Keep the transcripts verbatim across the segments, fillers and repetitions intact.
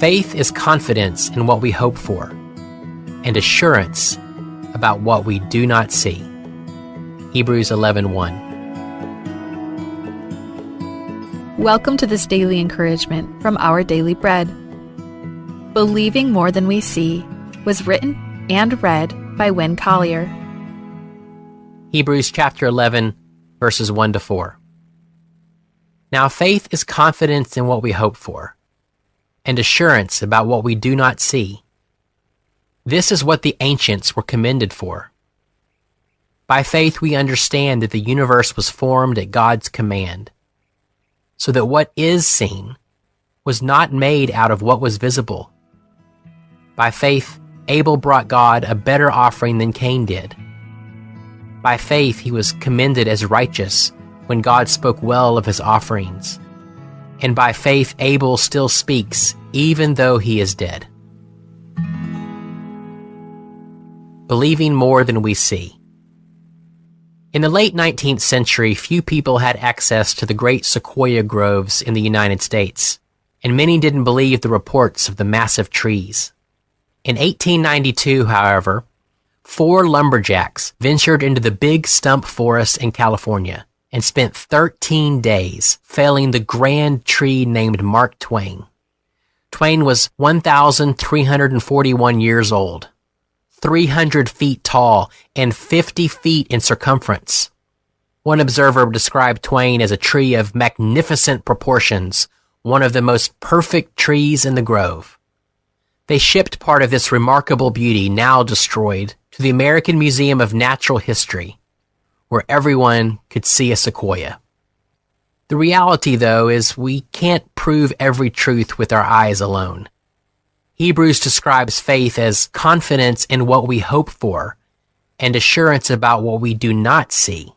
Faith is confidence in what we hope for and assurance about what we do not see. Hebrews eleven one. Welcome to this daily encouragement from Our Daily Bread. Believing More Than We See was written and read by Winn Collier. Hebrews chapter eleven, verses one to four. Now faith is confidence in what we hope for and assurance about what we do not see. This is what the ancients were commended for. By faith we understand that the universe was formed at God's command, so that what is seen was not made out of what was visible. By faith, Abel brought God a better offering than Cain did. By faith, he was commended as righteous when God spoke well of his offerings. And by faith, Abel still speaks, even though he is dead. Believing more than we see. In the late nineteenth century, few people had access to the great sequoia groves in the United States, and many didn't believe the reports of the massive trees. In eighteen ninety-two, however, four lumberjacks ventured into the Big Stump Forest in California and spent thirteen days felling the grand tree named Mark Twain. Twain was one thousand three hundred forty-one years old, three hundred feet tall, and fifty feet in circumference. One observer described Twain as a tree of magnificent proportions, one of the most perfect trees in the grove. They shipped part of this remarkable beauty, now destroyed, to the American Museum of Natural History, where everyone could see a sequoia. The reality, though, is we can't prove every truth with our eyes alone. Hebrews describes faith as confidence in what we hope for and assurance about what we do not see.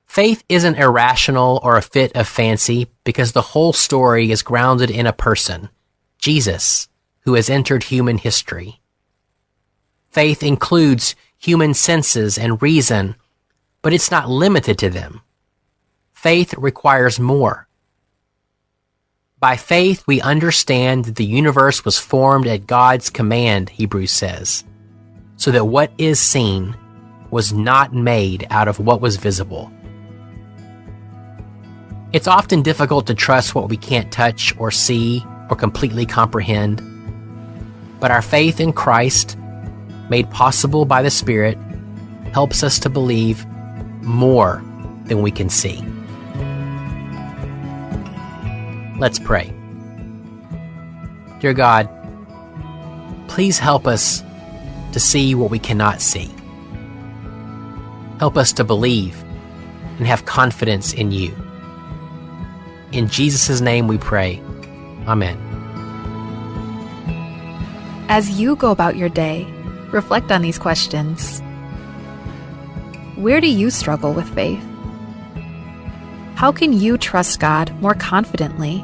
Faith isn't irrational or a fit of fancy because the whole story is grounded in a person, Jesus, who has entered human history. Faith includes human senses and reason, but it's not limited to them. Faith requires more. By faith, we understand that the universe was formed at God's command, Hebrews says, so that what is seen was not made out of what was visible. It's often difficult to trust what we can't touch or see or completely comprehend, but our faith in Christ, made possible by the Spirit, helps us to believe more than we can see. Let's pray. Dear God, please help us to see what we cannot see. Help us to believe and have confidence in you. In Jesus' name we pray. Amen. As you go about your day, reflect on these questions. Where do you struggle with faith? How can you trust God more confidently?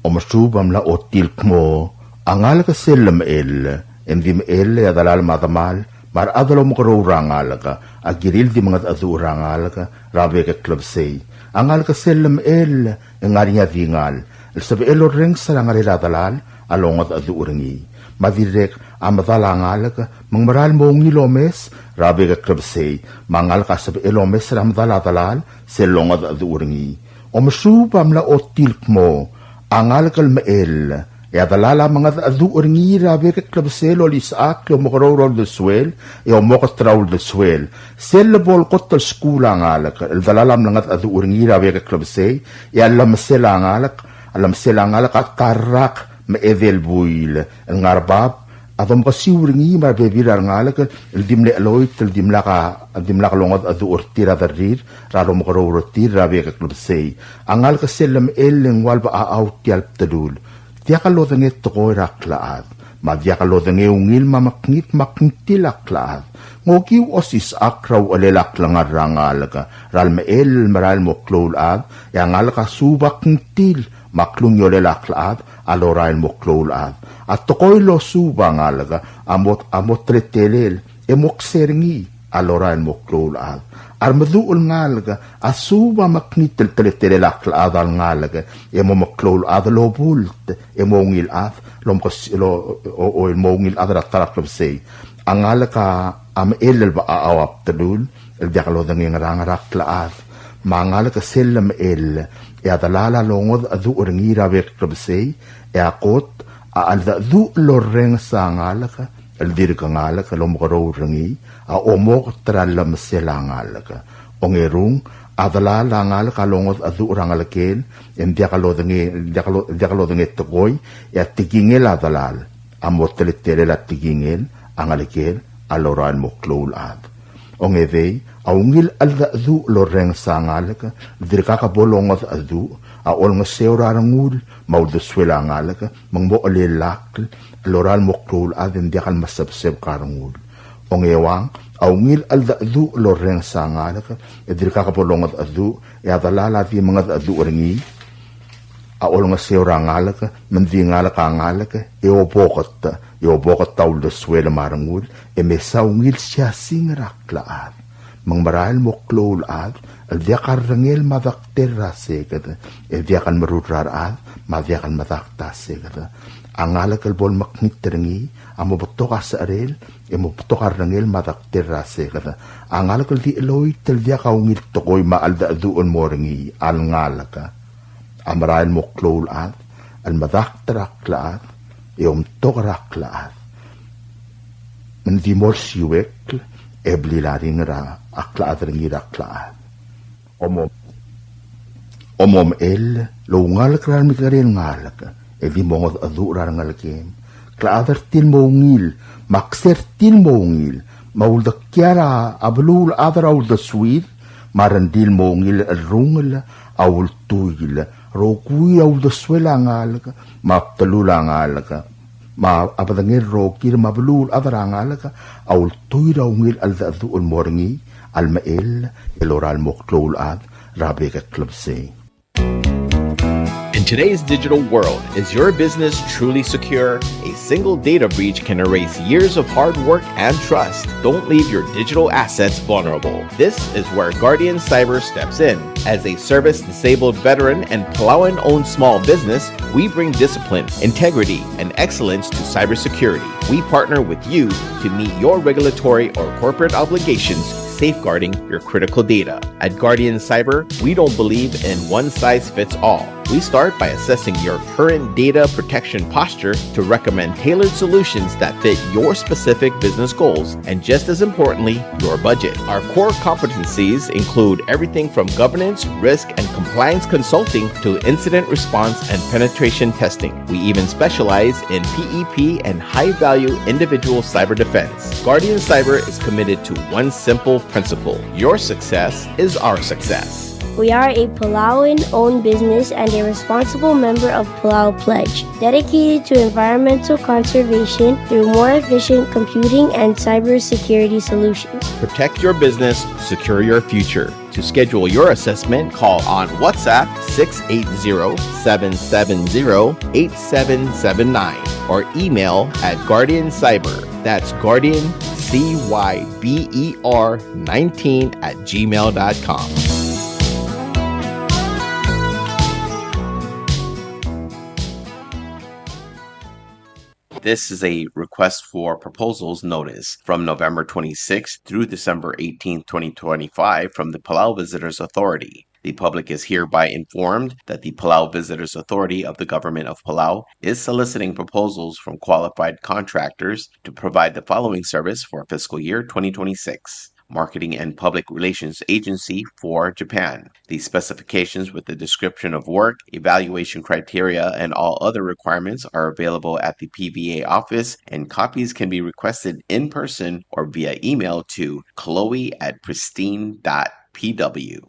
Omesuub a mla ochotii el kmo a ngalek sel lemechell, e ng di mechell e a delal me a demal me a rechad el omekeroul er a ngalek a kirir el di mengedecheduch er a ngalek er a bek el klebesei. A ngalek sel lemechell e ng ngar er ngii a dingal el sebechel orrenges er a ngerel a delal a longedecheduch er ngii. Me a dirrek a medal a ngalek me ng meral mo ungil omes er a bek el klebesei, me a ngalek a sebechel omes er a medal a delal sel longedecheduch er ngii. Omesuub a mla ochotii el kmo a ngalek el mechell e a delal a mengedecheduch er ngii er a bek el klebesei el olisechakl e omekeroul er a uldesuel e omoket er a uldesuel. Sel lebo el kot el skuul a ngalek el delal a mlengedecheduch er ngii er a bek el klebesei, e a llemesel a ngalek, a llemesel a ngalek a ta el rak me a edei el buil el ngar bab a domkesiu er ngii me a rebebil er a rengalek el di mle cheloit el dimlak a, dimlak longedecheduch er tir a derrir er a lomekeroul er tir er a bek el klebesei. A ngalek sel lemechell e ng ua le bechachau tia el bdelul. Diak lodengei a tekoi er a klechad. Me a diak lodengei a ungil me a mekngit me a kngtil a klechad. Ng okiu osisechakl er a uchelel a klengar er a ngalek er a lemechell el merael mo klou el chad, e a ngalek a suub a kngtil me a klungiolel a klechad a lorael mo klou el chad. A tekoi el osuub a ngalek a mo, a mo teletelel e mo kser er ngii a lorael mo klou el chad. A remeduch el ngalek a suub a mekngit el teletelel a klechad a lengalek e mo meklou el chad el obult e mo ungil chad el omkes-, el o-, o-, o-, el mo ungil chad er a ta er a klebesei. A ngalek a mechell el bechachau a bdelul el diak lodengei a ngerang er a klechad. Me a ngalek sel lemechell e a delal a longedecheduch er ngii er a bek el klebesei, e a kot a cheldecheduch el lorrenges a ngalek el dirk ngalek el omekeroul er ngii a omoket er a llemesel a ngalek. Ongerung, a delal a ngalek a longedecheduch er a ngelekel e ng diak lodengei, diak lo-, diak lodengei tekoi, e a tekingel a delal a mo teletelel a tekingel a ngelekel a lorael mo klou el chad. Ongedei, a ungil cheldecheduch el lorrenges a ngalek el dirkak bo longedecheduch a olengeseu er a rengul me a uldesuel a ngalek me ng mo chelellakl el lorael mo klou el chad e ng diak el mesebsebek a rengul. Ongeuang, a ungil cheldecheduch el lorrenges a ngalek e dirkak bo longedecheduch, e a delal a di mengedecheduch er ngii a olengeseu er a ngalek me ng di ngalek a ngalek e oboket, e oboket a uldesuel me a rengul, e mesa ungil siasing er a klechad. Me ng merael mo klou el chad el diak a rrengel me a dektel er a seked, e diak el merur er a rechad me a diak el medakt a seked. A ngalek el bo lemekngit er ngii a mo betok a secherel e mo betok a rrengel me a dektel er a seked. A ngalek el di cheloit el diak a ungil tekoi me a cheldecheduch el mo er ngii a lengalek a merael mo klou el chad el medakt er a klechad e omtok er a klechad. Me ng di mo olsiuekl e blil a ringel a klechad er ngii er a klechad. Omo-, omomechell el oungalek er a remekekerei el ngalek e di mongedecheduch er a rengelekem. Klechad er tir el mo ungil me a kser tir el mo ungil me a uldekial a beluulechad er a uldesuir me a rengrir el mo ungil el cherrungel a ultuil. Rokui a uldesuel a ngalek me a bdelul a ngalek me a bedengel rokir me a beluulechad er a ngalek a ultuil er a ungil cheldecheduch el mo er ngii a lemechell el lorael mo klou el chad er a bek el klebesei. In today's digital world, is your business truly secure? A single data breach can erase years of hard work and trust. Don't leave your digital assets vulnerable. This is where Guardian Cyber steps in. As a service disabled veteran and Palauan-owned small business, we bring discipline, integrity, and excellence to cybersecurity. We partner with you to meet your regulatory or corporate obligations, safeguarding your critical data. At Guardian Cyber, we don't believe in one size fits all. We start by assessing your current data protection posture to recommend tailored solutions that fit your specific business goals and, just as importantly, your budget. Our core competencies include everything from governance, risk, and compliance consulting to incident response and penetration testing. We even specialize in P E P and high-value individual cyber defense. Guardian Cyber is committed to one simple principle: your success is our success. We are a Palauan owned business and a responsible member of Palau Pledge, dedicated to environmental conservation through more efficient computing and cybersecurity solutions. Protect your business, secure your future. To schedule your assessment, call on WhatsApp six eight zero, seven seven zero, eight seven seven nine or email at Guardian Cyber. That's Guardian C Y B E R nineteen at gmail dot com. This is a request for proposals notice from November twenty-sixth through December eighteenth, twenty twenty-five, from the Palau Visitors Authority. The public is hereby informed that the Palau Visitors Authority of the Government of Palau is soliciting proposals from qualified contractors to provide the following service for fiscal year twenty twenty-six. Marketing and Public Relations Agency for Japan. The specifications with the description of work, evaluation criteria, and all other requirements are available at the P V A office, and copies can be requested in person or via email to chloe at pristine dot P W.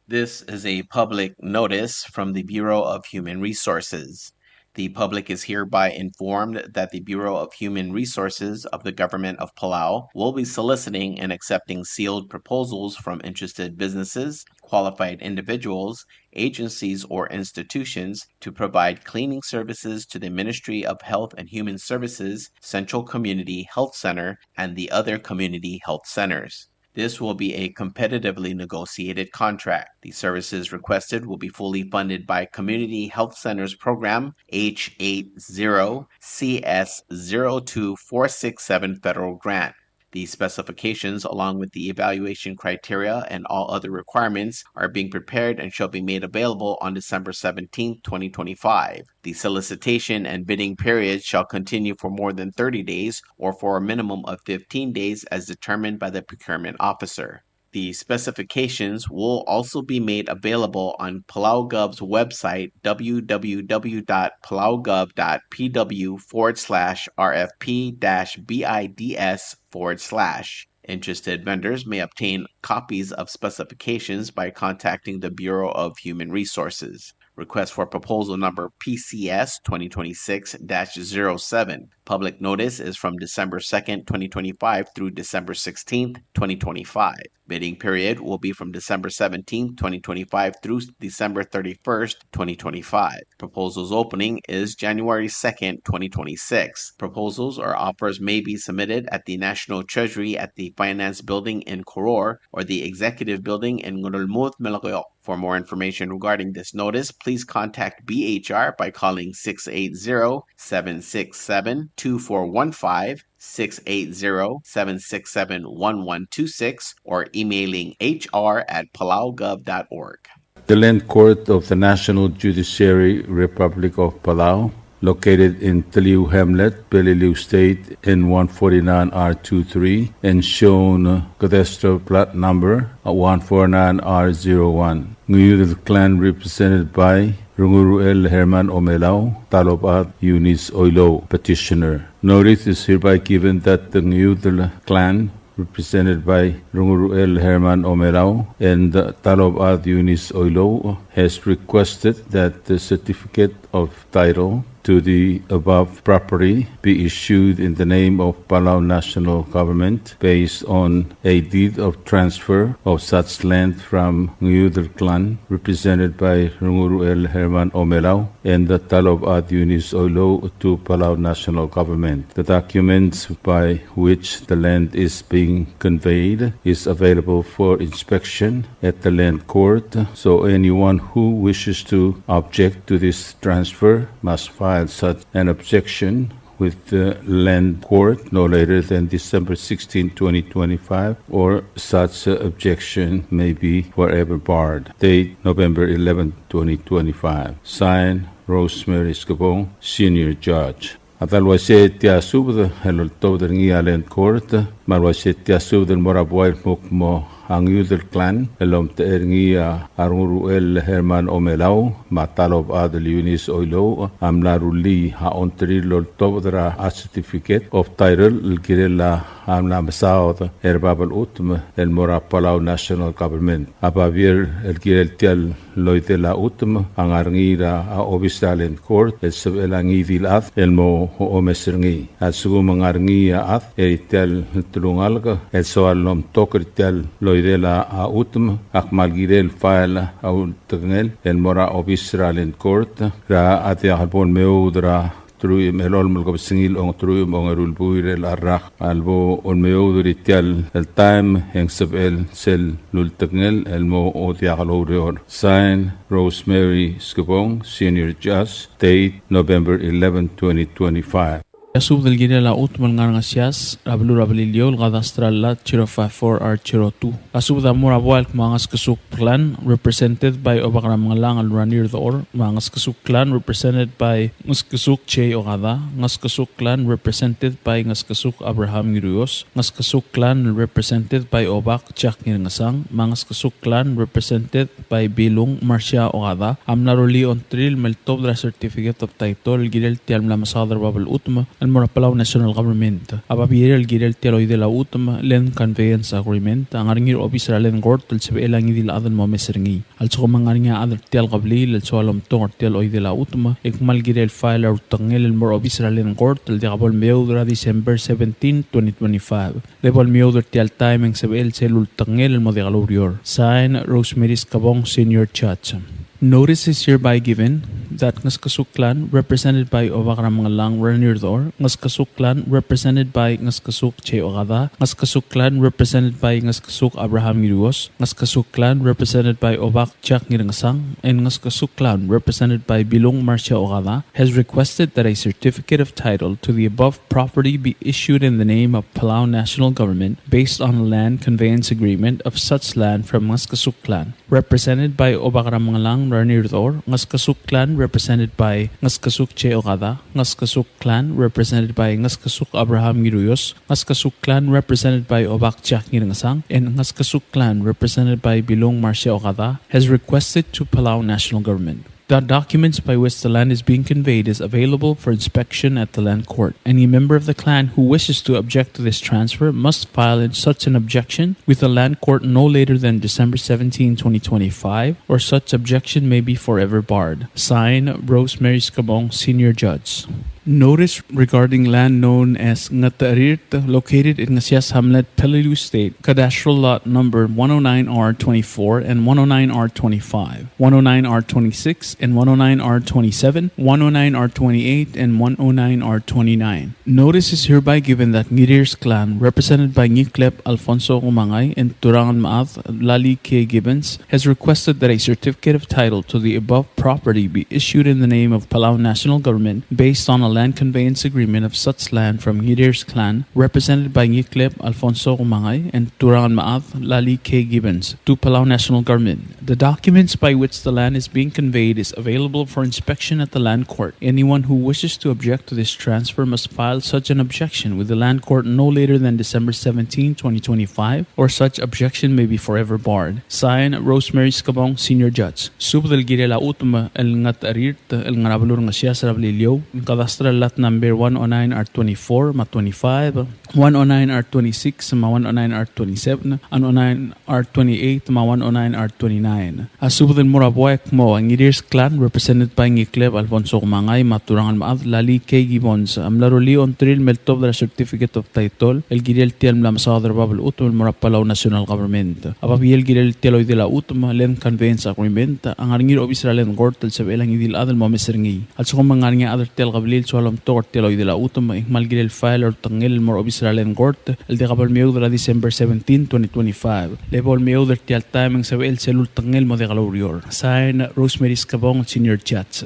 This is a public notice from the Bureau of Human Resources. The public is hereby informed that the Bureau of Human Resources of the Government of Palau will be soliciting and accepting sealed proposals from interested businesses, qualified individuals, agencies, or institutions to provide cleaning services to the Ministry of Health and Human Services Central Community Health Center and the other community health centers. This will be a competitively negotiated contract. The services requested will be fully funded by Community Health Centers Program H eight zero C S zero two four six seven federal grant. The specifications, along with the evaluation criteria and all other requirements, are being prepared and shall be made available on December seventeenth, twenty twenty-five. The solicitation and bidding period shall continue for more than thirty days or for a minimum of fifteen days as determined by the procurement officer. The specifications will also be made available on PalauGov's website, www.palaugov.pw forward slash RFP dash BIDS forward slash. Interested vendors may obtain copies of specifications by contacting the Bureau of Human Resources. Request for proposal number P C S twenty twenty-six dash zero seven. Public notice is from December second, twenty twenty-five through December sixteenth, twenty twenty-five. Bidding period will be from December seventeenth, twenty twenty-five through December thirty-first, twenty twenty-five. Proposals opening is January second, twenty twenty-six. Proposals or offers may be submitted at the National Treasury at the Finance Building in Koror or the Executive Building in Ngerulmud, Melekeok. For more information regarding this notice, please contact B H R by calling six eight zero, seven six seven, two four one five, six eight zero, seven six seven, one one two six, or emailing H R at palaugov dot org. The Land Court of the National Judiciary, Republic of Palau, located in Teliu Hamlet, Peleliu State, in one forty-nine R two three, and shown cadastral plat number one four nine R zero one. Ngiudel Clan, represented by Rengul Ruchel Herman Omelau, Talobad Eunice Oilouch, petitioner. Notice is hereby given that the Ngiudel Clan, represented by Rengul Ruchel Herman Omelau and Talobad Eunice Oilouch, has requested that the certificate of title to the above property be issued in the name of Palau National Government based on a deed of transfer of such land from Ngiudel Clan, represented by Rengul Ruchel Herman Omelau and Talobad Eunice Oilouch, to Palau National Government. The documents by which the land is being conveyed is available for inspection at the Land Court, so anyone who wishes to object to this transfer must file such an objection with the Land Court no later than December sixteenth, twenty twenty-five, or such objection may be forever barred. Date, November eleventh, twenty twenty-five. Signed, Rosemary Skebong, Senior Judge. A dal uaisei tia subed el oltobed er ngii a Land Court, me a uaisei tia subed el mo er a buai el kmo a Ngiudel Clan el omtechei er ngii a Rengul Ruchel Herman Omelau me a Talobad Eunice Oilouch a mla rullii a ongtir el oltobed er a certificate of title el kirel a mla mesaod er bab el chutem el mo er a Palau National Government. A babier el kirel tia el loidel a chutem a ngar er ngii er a obis er a Land Court el sebechel a ngii di el chad el mo omes er ngii. A lsekum e ng ngar er ngii a chad er tia el telungalek el soal el omtok er tia el loidel a chutem, a kmal kirel el file a ultekngel el mo er a obis er a Land Court er a diak el bo lemeoud er a teruich me a elolem el kebesengil a ongeteruich me a ongeru el buil er chelecha el rak. A lebo lemeoud er tia el taem e ng sebechel sel ultekngel el mo diak loureor. Sign, Rosemary Skebong, Senior Judge. Date, November eleven, twenty twenty-five. Tia subed el kirel a chutem el ngar er a Ngesias er a beluu er a Beliliou el cadastral lot zero five four R zero two. A subed a mo er a buai el kmo a Ngeskesuk Clan, represented by Obak er a Mengellang el Ranier Dechor, me a Ngeskesuk Clan, represented by Ngeskesuk J. Okada, Ngeskesuk Clan, represented by Ngeskesuk Abraham Ngiruios, Ngeskesuk Clan, represented by Obak Jack Ngirngesang, me a Ngeskesuk Clan, represented by Bilung Marcia Okada, a mla rullii a ongtir el me ltobed er a certificate of title el kirel tia el mla mesaod er bab el chutem el mo er a Palau National Government. A babier el kirel tia el oidel a chutem, Land Conveyance Agreement, a ngar er ngii er a obis er a Land Court el sebechel a ngii di el chad el mo omes er ngii. A lsekum e ng ngar er ngii a chad er tia el kebliil el soal omtok er tia el oidel a chutem, e kmal kirel file a ultekngel el mo er a obis er a Land Court el diak bo lemeoud er a December seventeen, twenty twenty-five. Le bo lemeoud er tia el taem e ng sebechel sel ultekngel el mo diak loureor. Sign, Rosemary Skebong, Senior Judge. Notice is hereby given that Ngeskesuk Clan, represented by Obak er a Mengellang Ranirdor, Ngeskesuk Clan, represented by Ngeskesuk Che Okada, Ngeskesuk Clan, represented by Ngeskesuk Abraham Ngiruos, Ngeskesuk Clan, represented by Obak Jack Ngirengesang, and Ngeskesuk Clan, represented by Bilung Marcia Okada, has requested that a certificate of title to the above property be issued in the name of Palau National Government based on a land conveyance agreement of such land from Ngeskesuk Clan, represented by Obak er a Mengellang Ranirdor, Ngeskesuk Clan, represented by Ngeskesuk Che Okada, Ngeskesuk Clan, represented by Ngeskesuk Abraham Ngiruios, Ngeskesuk Clan, represented by Obak Jack Ngirengesang, and Ngeskesuk Clan, represented by Bilung Marcia Okada, has requested to Palau National Government. The documents by which the land is being conveyed is available for inspection at the Land Court. Any member of the clan who wishes to object to this transfer must file in such an objection with the Land Court no later than December seventeen, twenty twenty-five, or such objection may be forever barred. Signed, Rosemary Skebong, Senior Judge. Notice regarding land known as Ngatarirt, located in Ngesias Hamlet, Peleliu State, cadastral lot number one oh nine R twenty-four and one oh nine R twenty-five, one oh nine R twenty-six and one oh nine R twenty-seven, one oh nine R twenty-eight and one oh nine R twenty-nine. Notice is hereby given that Ngirirs Clan, represented by Ngiklep Alfonso Kumangai and Turang el Mechad Lali K. Gibbons, has requested that a certificate of title to the above property be issued in the name of Palau National Government based on a land conveyance agreement of such land from Ngirirs Clan, represented by Ngiklep Alfonso Kumangai and Turang el Mechad Lali K. Gibbons, to Palau National Government. The documents by which the land is being conveyed is available for inspection at the Land Court. Anyone who wishes to object to this transfer must file such an objection with the Land Court no later than December seventeen, twenty twenty-five, or such objection may be forever barred. Signed, Rosemary Skebong, Senior Judge. Subed el kirel a chutem el Ngatarirt el ngar er a beluu er a Ngesias er a Beliliou, cadastral lot number one oh nine R twenty-four me a twenty-five, one oh nine R twenty-six me a one oh nine R twenty-seven, and one oh nine R twenty-eight me a one oh nine R twenty-nine. A subed el mo er a buai el kmo a Ngirirs Clan, represented by Ngiklep Alfonso Kumangai me a Turang el Mechad Lali K. Gibbons, a mla rullii a ongtir el me ltobed er a certificate of title el kirel tia el mla mesaod er a bab el chutem el mo er a Palau National Government. A babier el kirel tia el oidel a chutem, land conveyance agreement, a ngar er ngii er a obis er a Land Court el sebechel a ngii di el chad el mo omes er ngii. A lsekum e ng ngar er ngii a chad er tia el kebliil el soal omtok er tia el oidel a chutem, e kmal kirel file a ultekngel el mo er a obis er a Land Court el diak bo lemeoud er a December seventeen, twenty twenty-five. Le bo lemeoud er tia el taem e ng sebechel sel ultekngel el mo diak loureor. Sign, Rosemary Skebong, Senior Judge.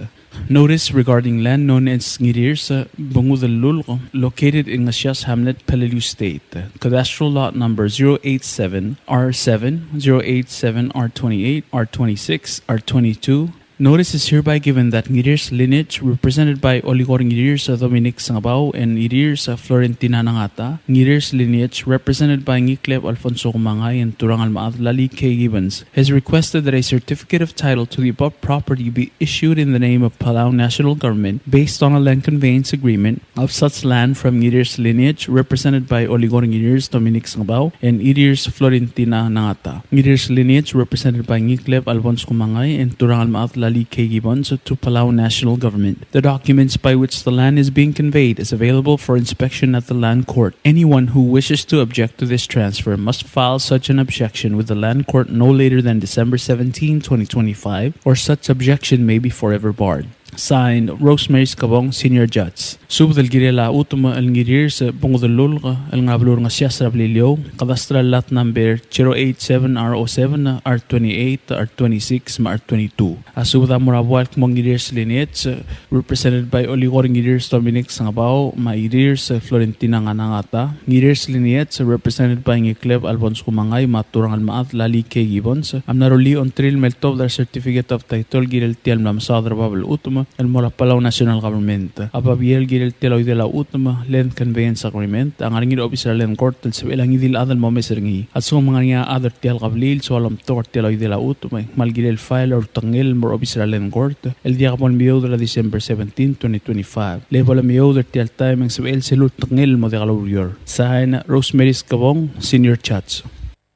Notice regarding land known as Ngirirs, uh, Bungudellulk, located in Ngesias Hamlet, Peleliu State. Cadastral lot number zero eight seven R seven, zero eight seven R twenty-eight, R twenty-six, R twenty-two. Notice is hereby given that Ngirirs lineage, represented by Oligor Ngirirs Dominic Sengebau and Ngirirs Florentina Nangata, Ngirirs lineage, represented by Ngiklep Alfonso Kumangai and Turang el Mechad Lali K. Gibbons, has requested that a certificate of title to the above property be issued in the name of Palau National Government based on a land conveyance agreement of such land from Ngirirs lineage, represented by Oligor Ngirirs Dominic Sengebau and Ngirirs Florentina Nangata. Ngirirs lineage, represented by Ngiklep Alfonso Kumangai and Turang el Mechad Lali K. Gibbons, to Palau National Government. The documents by which the land is being conveyed is available for inspection at the Land Court. Anyone who wishes to object to this transfer must file such an objection with the Land Court no later than December seventeen, twenty twenty-five, or such objection may be forever barred. Signed, Rosemary Skebong, Senior Judge. Subed el kirel a chutem el Ngirirs Bungudellulk el ngar er a beluu er a Ngesias er a Beliliou, cadastral lot number zero eight seven R oh seven, R twenty-eight, R twenty-six, me a R twenty-two. A subed a mo er a buai el kmo Ngirirs lineage, represented by Oligor Ngirirs Dominic Sengebau me a Ngirirs Florentina Nganangata. Ngirirs lineage, represented by Ngiklep Alfonso Kumangai me a Turang el Mechad Lali K. Gibbons, a mla rullii a ongtir el me ltobed er a certificate of title el kirel tia el mla mesaod er a bab el chutem el mo er a Palau National Government. A babier el kirel tia el oidel a chutem, Land Conveyance Agreement, a ngar er ngii er a obis er a Land Court el sebechel a ngii di el chad el mo omes er ngii. A lsekum ng ngar er ngii a chad er tia el kebliil el soal omtok er tia el oidel a chutem, e ng kmal kirel el file er a ultekngel el mo er a obis er a Land Court el diak bo lemeoud er a December seventeen, twenty twenty-five. Le bo lemeoud er tia el taem e ng sebechel sel ultekngel el mo diak loureor. Sign, Rosemary Skebong, Senior Judge.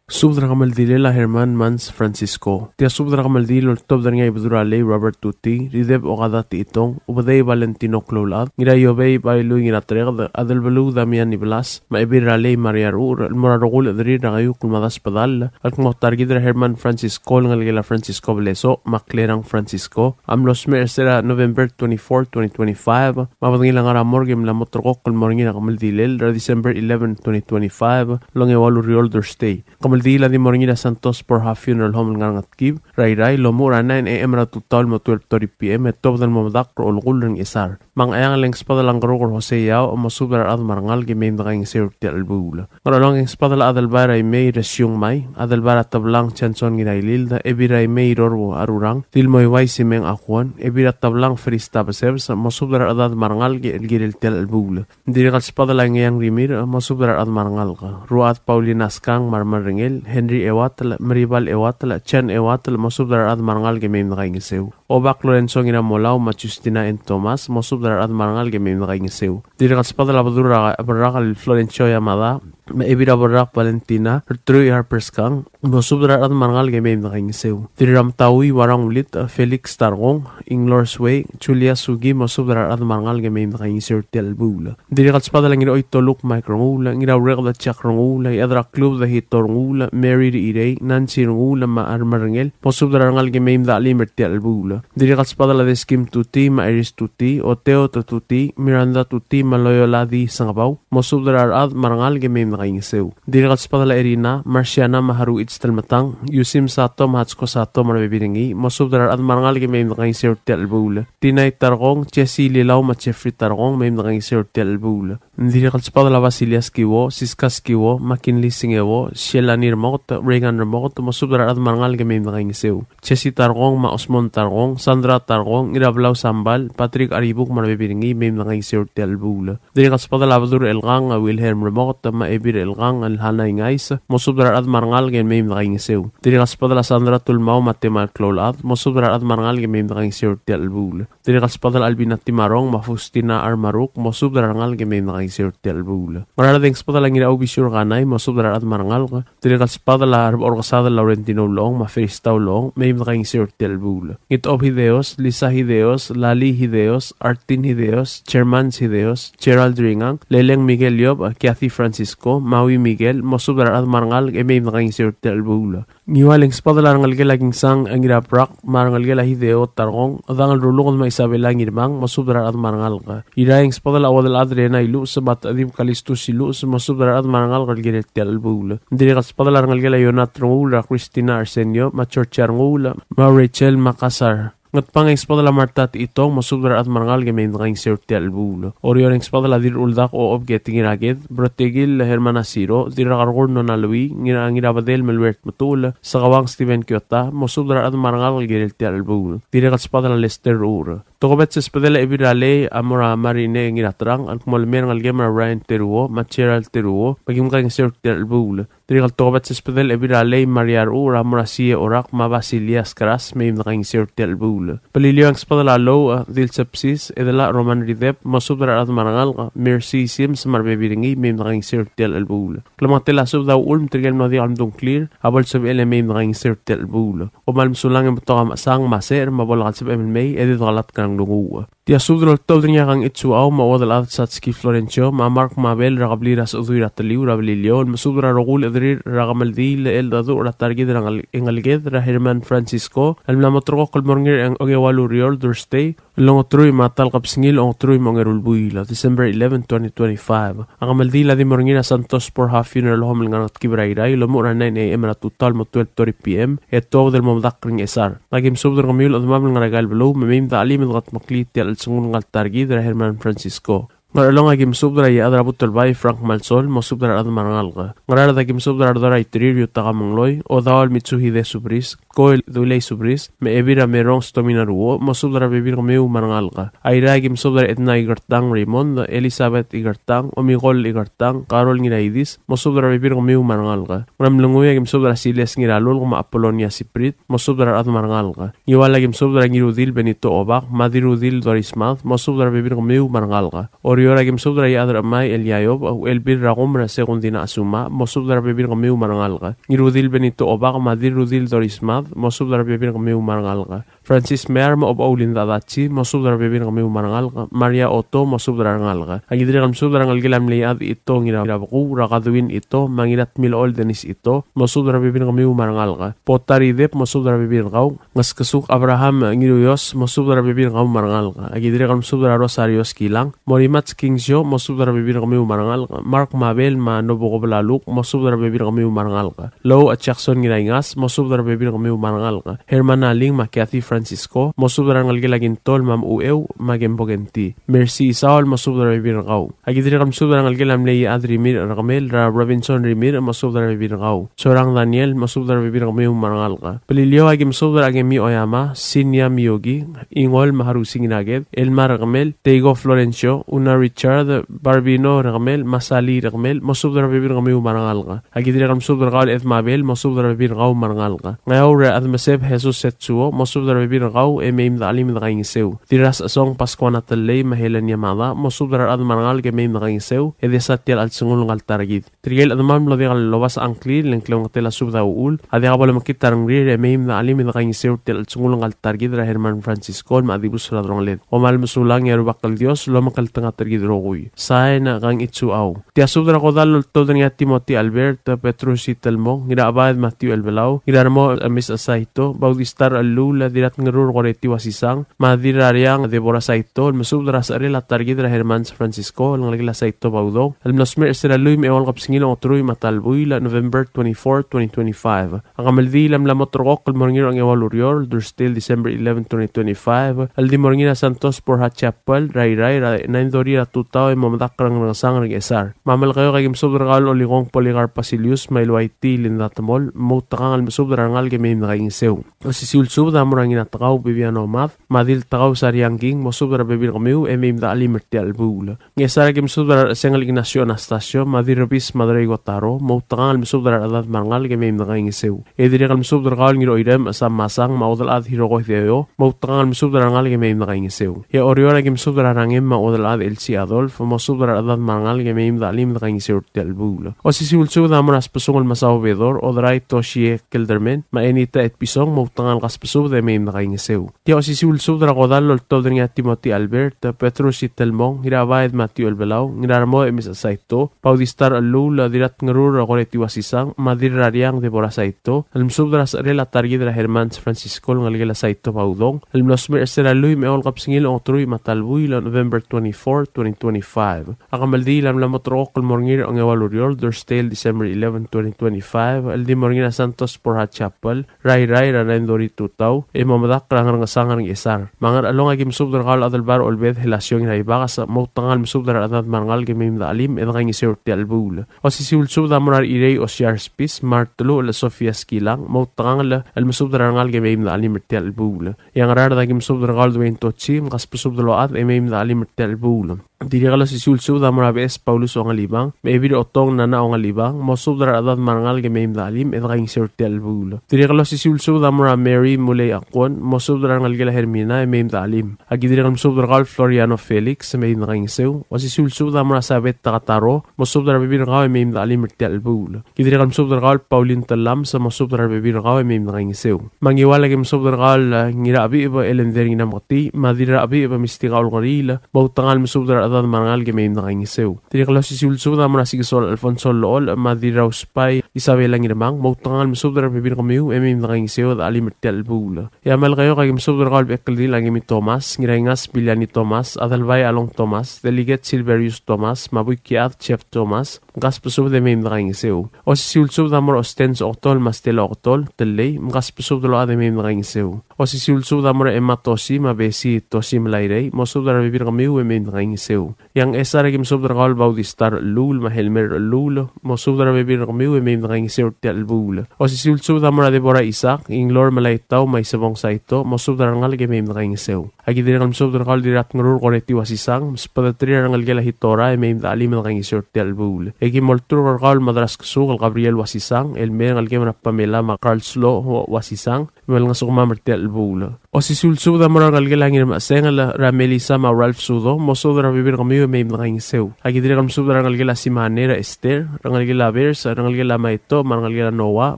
Subed er a kemeldilel a Herman Mans Francisco. Tia subed er a kemeldiil el oltobed er ngii a Ibedul er a Lei Robert Tuti, Rideb Okada Techitong, Ubedei Valentino Kloulechad, Ngiraiobei Bailui Ngiratereked, Adelbeluu Damian Iblas, me a Ebil er a Lei Maria Ruur, el mo er a rokui el chederir er a keiukl me a dasbedall el kmo ta er kid er a Herman Francisco el ngelekel a Francisco Blesoch me a Klerang Francisco a mlo smecher er se er a November twenty-four, twenty twenty-five, me a bedengel a ngar er a morgue e mla mo ulterekokl el mo er ngii er a kemeldilel er a December eleven, twenty twenty-five, el ongeua el ureor, Thursday. Kemeldiil a di mo er ngii er a Santos Borja Funeral Home el ngar er a Ngetkib er a Irrai el omuchel er a nine A M er a tutau el mo twelve thirty P M e tuobed el mo medakl er a olekull er a Ngchesar. Me a Ngcheangel e ng sbedel a Ngeruk er Jose Yao, mosubed er a rechad me a rengalek e mei me dekaingeseu er tia el chelebuul. Ngerchelong e ng sbedel a Adelbai er a Imei Resiung Mai, Adelbai er a Teblang Johnson Ngirailild, Ebil er a Imei Rorbo Arurang, Dilmoiuai Simeng Akuon, Ebil er a Teblang Ferista Besebes, mosubed er a rechedad me a rengalek el kirel tia el chelebuul. Ng dirrek el sbedel a Ngeang Rimirch, mosubed er a rechad me a rengalek. Ruad Paulina Skang me a remerrengel, Henry Ewatel, Meribal Ewatel, Chen Ewatel, mosubed er a rechad me a rengalek e mei me dekaingeseu. Obak Lorenzo Ngiramolau me a Justina N. Thomas, mosubed er a rechad me a rengalek e mei me dekaingeseu. Ng dirrek el sbedel a Bedul er a Berrak el Florencio Yamada, me a Ebil er a Berrak Valentina, Rteruich Harper Skang, mosubed er a rechad me a rengalek e mei me dekaingeseu. Dirrek er a Metaui Warang Ulit, Felix Tarkong, Inglor Suei, Julia Sugi, mosubed er a rechad me a rengalek e mei me dekaingeseu er tia el chelebuul. Ng dirrek el sbedel a Ngirchoi Toluk Mike Renguul, Ngiraureked Jack Renguul, Iechad er a Klubed Hito Renguul, Mary Rechirei, Nancy Renguul, me a remerrengel, mosubed er a rengalek e mei me dechelim er tia el chelebuul. Ng dirrek el sbedel a Deskim Tuti, me a Iris Tuti, Oteo Tuti, Miranda Tuti, me a Loyola D. Sengebau, mosubed er a rechad me a rengalek e mei me dekaingeseu. Ng dirrek el sbedel a Erina, Marciana me a Haruich Telmetang, Yusim Sato me a Hatsko Sato me a rebebil er ngii, mosubed er a rechad me a rengalek e mei me dekaingeseu er tia el chelebuul. Tinai Tarkong, Jesse Lilau me a Jeffrey Tarkong, mei me dekaingeseu er tia el chelebuul. Ng dirrek el sbedel a Basilias Kiuo, Siskas Kiuo, McKinley Singeo, Shelani Remoket, Reagan Remoket, mosubed er a rechad me a rengalek e mei me dekaingeseu. Jesse Tarkong me a Osmond Tarkong, Sandra Tarkong, Ngirablau Sambal, Patrick Aribuk me a rebebil er ngii, mei me dekaingeseu er tia el chelebuul. Dirrek el sbedel a Bedul er Chelkang, a Wilhelm Remoket, me a Ebil er Chelkang, el Hana Ingais, mosubed er a rechad me a rengalek e mei me dekaingeseu. Dirrek el sbedel a Sandra Tulmau me a Temal Kloulechad, mosubed er a rechad me a rengalek e mei me dekaingeseu er tia el chelebuul. Dirrek el sbedel a Albina Timarong me a Faustina Armaruk, mosubed er a rengalek e mei me dekaingeseu er tia el chelebuul. Ngaraard e ng sbedel a Ngirau Bisiu er Kanai, mosubed er a rechad me a rengalek. Dirrek el sbedel a Rebechorkesadel Laurentino Ulechong me a Ferista Ulechong, mei me dekaingeseu er tia el chelebuul. Ngitchob Hideos, Lisa Hideos, Lali Hideos, Artin Hideos, Germans Hideos, Gerald Ringang, Leleng Miguel Yob, Kathy Francisco, Maui Miguel, mosubed er a rechad me a rengalek e mei me dekaingeseu er tia el chelebuul. Ngiual e ng sbedel a rengelekel a Kingsang Ngirabrak me a rengelekel a Hideo Tarkong, Dangel Ruluked me a Isabela Ngirmang, mosubed er a rechad me a rengalek. Irrai e ng sbedel a Uodelchad Rena Iluches me a Techedib Kalistus Iluches, mosubed er a rechad me a rengalek el kirel tia el chelebuul. Ng dirrek el sbedel a rengelekel a Ionat Renguul, er a Christina Arsenio, me a Georgia Renguul, me a Rachel Makassar. Ngatpang e ng sbedel a Marta Techitong, mosubed er a rechad me a rengalek e mei me dekaingeseu er tia el chelebuul. Oreor e ng sbedel a Dirruldak Ochob Ketingir Aked, Brotekil Hermana Siro, Dirrakerkur Nona Lui, Ngira, Ngirabedel Melwert Metuchel, Sekawang Steven Kiota, mosubed er a rechad me a rengalek el kirel tia el chelebuul. Dirrek el sbedel a Lester Ur. Tokubets el sbedel a Ebil er a Lei a mo er a Marine Ngiraterang, el kmo le mei a rengelekem er a Ryan Teruo, me a Gerald Teruo, me kim kaingeseu er tia el chelebuul. Dirrek el tokubets el sbedel a Ebil er a Lei Maria Ruur a mo er a Sie Orak me a Basilias Kras, mei me dekaingeseu er tia el chelebuul. Beliliou e ng sbedel a Lou, a, Dilsepsis, Edela Roman Ridep, mosubed er a rechad me a rengalek, Mercy Sims me a rebebil er ngii, mei me dekaingeseu er tia el chelebuul. Klemengetel a subed a uchul me tirke el mlo diak el mdung a ngklir a bo lsebechel e mei me dekaingeseu er tia el chelebuul. Kom kmal mesulang e betok a mechesang me a secher me a bo lak lsebechem el mei e di dekelatk er a nglunguuch. Tia subed el oltobed er ngii a Kang Itsuau me a Uodelchad Satski Florencio me a Mark Mabel er a kebliil er a Sechedui er a Teliu er a Beliliou el mesubed er a rokui el chederir er a kemeldiil el cheldecheduch er a ta er kid er a ngel-, e ngeleked er a Herman Francisco el mla mo ulterekokl el mo er ngii er a ongeua el ureor, Thursday, el ongeteruich me a ta el kebesengil, ongeteruich me a ongeru el buil, December eleven, twenty twenty-five. A kemeldiil a di mo er ngii er a Santos Borja Funeral Home el ngar er a Ngetkib er a Irrai el omuchel er a nine A M er a tutau el mo twelve thirty P M e tuobed el mo medakl er a Ngchesar. Aki mesubed er kemiu el chedemam el ngar er aika el beluu me mei me dechelim e dekedmeklii tia el chelsengul ngka el ta er kid er a Herman Francisco. Ngerchelong a ki mesubed er a Iechad er a Butelbai Frank Malsol, mosubed er a rechad me a rengalek. Ngaraard a ki mesubed er a Redor a Iterir Yutaka Mengloi, Odaol Mitsuhide Subris, Koel Dulei Subris, me a Ebil er a Merong Stomina Ruo, mosubed er a rebebil er kemiu me a rengalek. Airai a ki mesubed er a Edna Ikertang Raymond, Elizabeth Ikertang, Omikol Ikertang, Carol Ngiraidis, mosubed er a rebebil er kemiu me a rengalek. Ngeremlengui a ki mesubed er a Siles Ngiralulk me a Apolonia Siprit, mosubed er a rechad me a rengalek. Ngiwal a ki mesubed er a Ngirudil Benito Obak, me a Dirudil Doris Mad, mosubed er a rebebil er kemiu me a rengalek. Oreor a ki mesubed er a Iechad er a Chemai Eliayob, Uchelbil er a Kumer Sekundina Asuma, mosubed er a rebebil er kemiu me a rengalek. Ngirudil Benito Obak, me a Dirudil Doris Mad, mosubed er a rebebil er kemiu me a rengalek. Francis Mear me a Obechul Linda Adachi, mosubed er a rebebil er kemiu me a rengalek. Maria Otto, mosubed er a rengalek. A ki dirrek el mesubed er a rengelekel a mle Iechad Ito Ngirabekuu, er a Kadwin Ito, me a Ngiratmilechol Dennis Ito, mosubed er a rebebil er kemiu me a rengalek. Potari Dep, mosubed er a rebebil er kau. Ngeskesuk Abraham Ngiruios, mosubed er a rebebil er kau me a rengalek. A ki dirrek el mesubed er a Rosario Skilang, Morimach Kingsio, mosubed er a rebebil er kemiu me a rengalek. Mark Mabel me a Nobuko Belaluk, mosubed er a rebebil er kemiu me a rengalek. Lou a Jackson Ngiraingas, mosubed er a rebebil er kemiu me a rengalek. Herman Aling me a Kathy Francisco, mosubed er a rengelekel a Kintol me a Mecheucheu me a Kembo Kenti. Mercy Isaol, mosubed er a rebebil er kau. A ki dirrek el mesubed er a rengelekel a mle Iechad Rimirch er kemel, er a Robinson Rimirch, mosubed er a rebebil er kau. Sorang Daniel, mosubed er a rebebil er kemiu me a rengalek. Beliliou a ki mesubed er a Kemi Oyama, Sinia Miyogi, Ingol me a Harusi Nginaked, Elmar er kemel, Teigo Florencio, Una Richard, Barbino er kemel, me a Sali er kemel, mosubed er a rebebil er kemiu me a rengalek. A ki dirrek el mesubed er kau el Edmabel, mosubed er a rebebil er kau me a rengalek. Ngeaur er a Chedmeseb Jesus Setsuo, mosubed er a rebebil er kau e mei me de chelim e de kaingeseu. Dirrasechesong Pascuana Tellei me a Helen Yamada, mosubed er a rechad me a rengalek e mei me de kaingeseu, e desa tia el chelsengul ngka el ta er kid. Tirke el chedemam el mlo diak lobasech a ngklir, le ng klemengetel a subed a uchul, a diak bo lemekngit a rengrir e mei me de chelim e de kaingeseu er tia el chelsengul ngka el ta er kid er a Herman Francisco el mla dibus er a delongeled. Kom kmal mesulang e a Rubak el Dios a lomekngeltengat er kid el rokui. Sain, Kang Itsuau. Tia subed er a kodall el oltobed er ngii a Timothy Albert, Petrus Itelmong, Ngirachebaed Matthew Elbelau, Ngiraremo Emis Saito, Bautista Rechelluul, Dirratngerur Koreti Wasisang, me a Dirrariang Deborah Saito, el mesubed er a secherel a ta er kid er a Hermans Francisco el ngelekel a Saito Baudong, el mlo smecher er sel lluich me a eua el kebesengil a ongeteruich me a ta el buil, November twenty-four, twenty twenty-five. A kemeldiil a mla mo ulterekokl el mo er ngii er a ongeua el ureor, Thursday, December eleven, twenty twenty-five, el di mo er ngii er a Santos Borja Chapel er a Irrai er a nine thirty er a tutau e mo medakl er a Ngerngesang er a Ngchesar. Me a Melekeok a ki mesubed er kau el Olikong Polycarp Basilius me a Iluaiti Linda Temol, mo outekangel el mesubed er a rengalek e mei me de kaingeseu. Osisiu el subed a mo er a Ngiratekau Bibiano Mad, me a Diltekau Sariang King, mosubed er a rebebil er kemiu e mei me de chelim er tia el chelebuul. Ngchesar a ki mesubed er a Rechesengel Ignacio Anastasio, me a Dirrebis Madrei Kotaro, mo outekangel el mesubed er a rechedad me a rengalek e mei me de kaingeseu. E dirrek el mesubed er kau el Ngirocheirem Sam Masang, me a Uodelchad Hiroko Hideo, mo outekangel el mesubed er a rengalek e mei me de kaingeseu. E a Oreor a ki mesubed er a Rangem me a Uodelchad Elsie Adolf, mosubed er a rechedad me a rengalek e mei me de chelim e de kaingeseu er tia el chelebuul. Osisiu el subed a mo er a Sbesungel Masao Bedor, Oderai Toshie Kelderman, me a Enita Etpison, mo outekangel kasbesubed e mei me de kaingeseu. Tia osisiu el subed er a kodall el oltobed er ngii a Timothy Albert, Petrus Itelmong, Ngirachebaed Matthew Elbelau, Ngiraremo Emis Saito, Bautista Rechelluul, Dirratngerur Koreti Wasisang, me a Dirrariang Deborah Saito, el mesubed er a secherel a ta er kid er a Hermans Francisco el ngelekel a Saito Baudong, el mlo smecher er sel lluich me a eua el kebesengil a ongeteruich me a ta el buil, November twenty-four, twenty twenty-five. A kemeldiil a mla mo ulterekokl el mo er ngii er a ongeua el ureor, Thursday, December eleven, twenty twenty-five, el di mo er ngii er a Santos Borja Chapel er a Irrai er a nine thirty tutau, e mo medakl er a Ngerngesang er a Ngchesar. Me a Ngerchelong a ki mesubed er kau el Adelbai er a Olbed Helasiong Ngiraibakes, mo outekangel el mesubed er a rechedad me a rengalek e mei me de chelim e de kaingeseu er tia el chelebuul. Osisiu el subed a mo er a Rechirei Osiar Spis, me a Reteluchel Sofia Skilang, mo outekangel el mesubed er a rengalek e mei me de chelim er tia el chelebuul. E a Ngaraard a ki mesubed er kau el Dwayne Tochi, me kasbesubed el ochad e mei me de chelim er tia el chelebuul. Dirrek el osisiu el subed a mo er a Beches Paulus Ongalibang, me a Ebil Otong Nana Ongalibang, mosubed er a rechedad me a rengalek e mei me de chelim e de kaingeseu er tia el chelebuul. Dirrek el osisiu el subed a mo er a Mary Mulei Akwon, mosubed er a rengelekel a Hermina e mei me de chelim. A ki dirrek el mesubed er kau el Floriano Felix, e mei me de kaingeseu. Osisiu el subed a mo er a Sabet Takataro, mosubed er a rebebil er kau e mei me de chelim er tia el chelebuul. Ki dirrek el mesubed er kau el Pauline Tellames, mosubed er a rebebil er kau e mei me de kaingeseu. Me a Ngiwal a ki mesubed er kau el, eh, Ngirachebicheb Elender Ngirameketii, me a Dirrachebicheb Mistika Olkeriil, mo outekangel el mesubed er a rechedad me a rengalek e mei me de kaingeseu. Dirrek el osisiu el subed a mo er a Sikesol Alfonso Lool, me a Dirrausbai Isabela Ngirmang, mo outekangel el mesubed er a rebebil er kemiu e mei me de kaingeseu e de chelim er tia el chelebuul. E a Melekeok a ki mesubed er kau el Bechekeldil Angemi Thomas, Ngiraingas Biliani Thomas, Adelbai Along Thomas, Delegate Silverius Thomas, me a Buikiad Jeff Thomas, me kasbesubed e mei me de kaingeseu. Osisiu el subed a mo er a Ostens Oktol me a Stella Oktol, Tellei, me kasbesubed el ochad e mei me de kaingeseu. Osisiu el subed a mo er a Emma Tosi me a Besi Tosi Melairei, mosubed er a rebebil er kemiu e mei me dekaingeseu. E a Ngchesar e ki mesubed er kau el Bautista Rechelluul me a Helmer Rechelluul, mosubed er a rebebil er kemiu e mei me dekaingeseu er tia el chelebuul. Osisiu el subed a mo er a Deborah Isaac, Inglor Melaitau me a Isebong Saito, mosubed er a rengalek e mei me dekaingeseu. A ki dirrek el mesubed er kau el Dirratngerur Koreti Uasisang, me sbedeterir a rengelekel a Hitora e mei me dechelim e dekaingeseu er tia el chelebuul. E ki mo olturk er kau el Madraskesuk el Gabriel Uasisang, el mei er a rengelekem er a Pamela me a Karlslo Uasisang, me lengosukemam er tia el chelebuul. Osisiu el subed a mo er a rengelekel a Ngirmechesengel er a Melissa me a Ralph Sudo, mosubed er a rebebil er kemiu e mei me dekaingeseu. A ki dirrek el mesubed er a rengelekel a Simane er a Esther, rengelekel a Bers, rengelekel a Maito, me a rengelekel a Noah,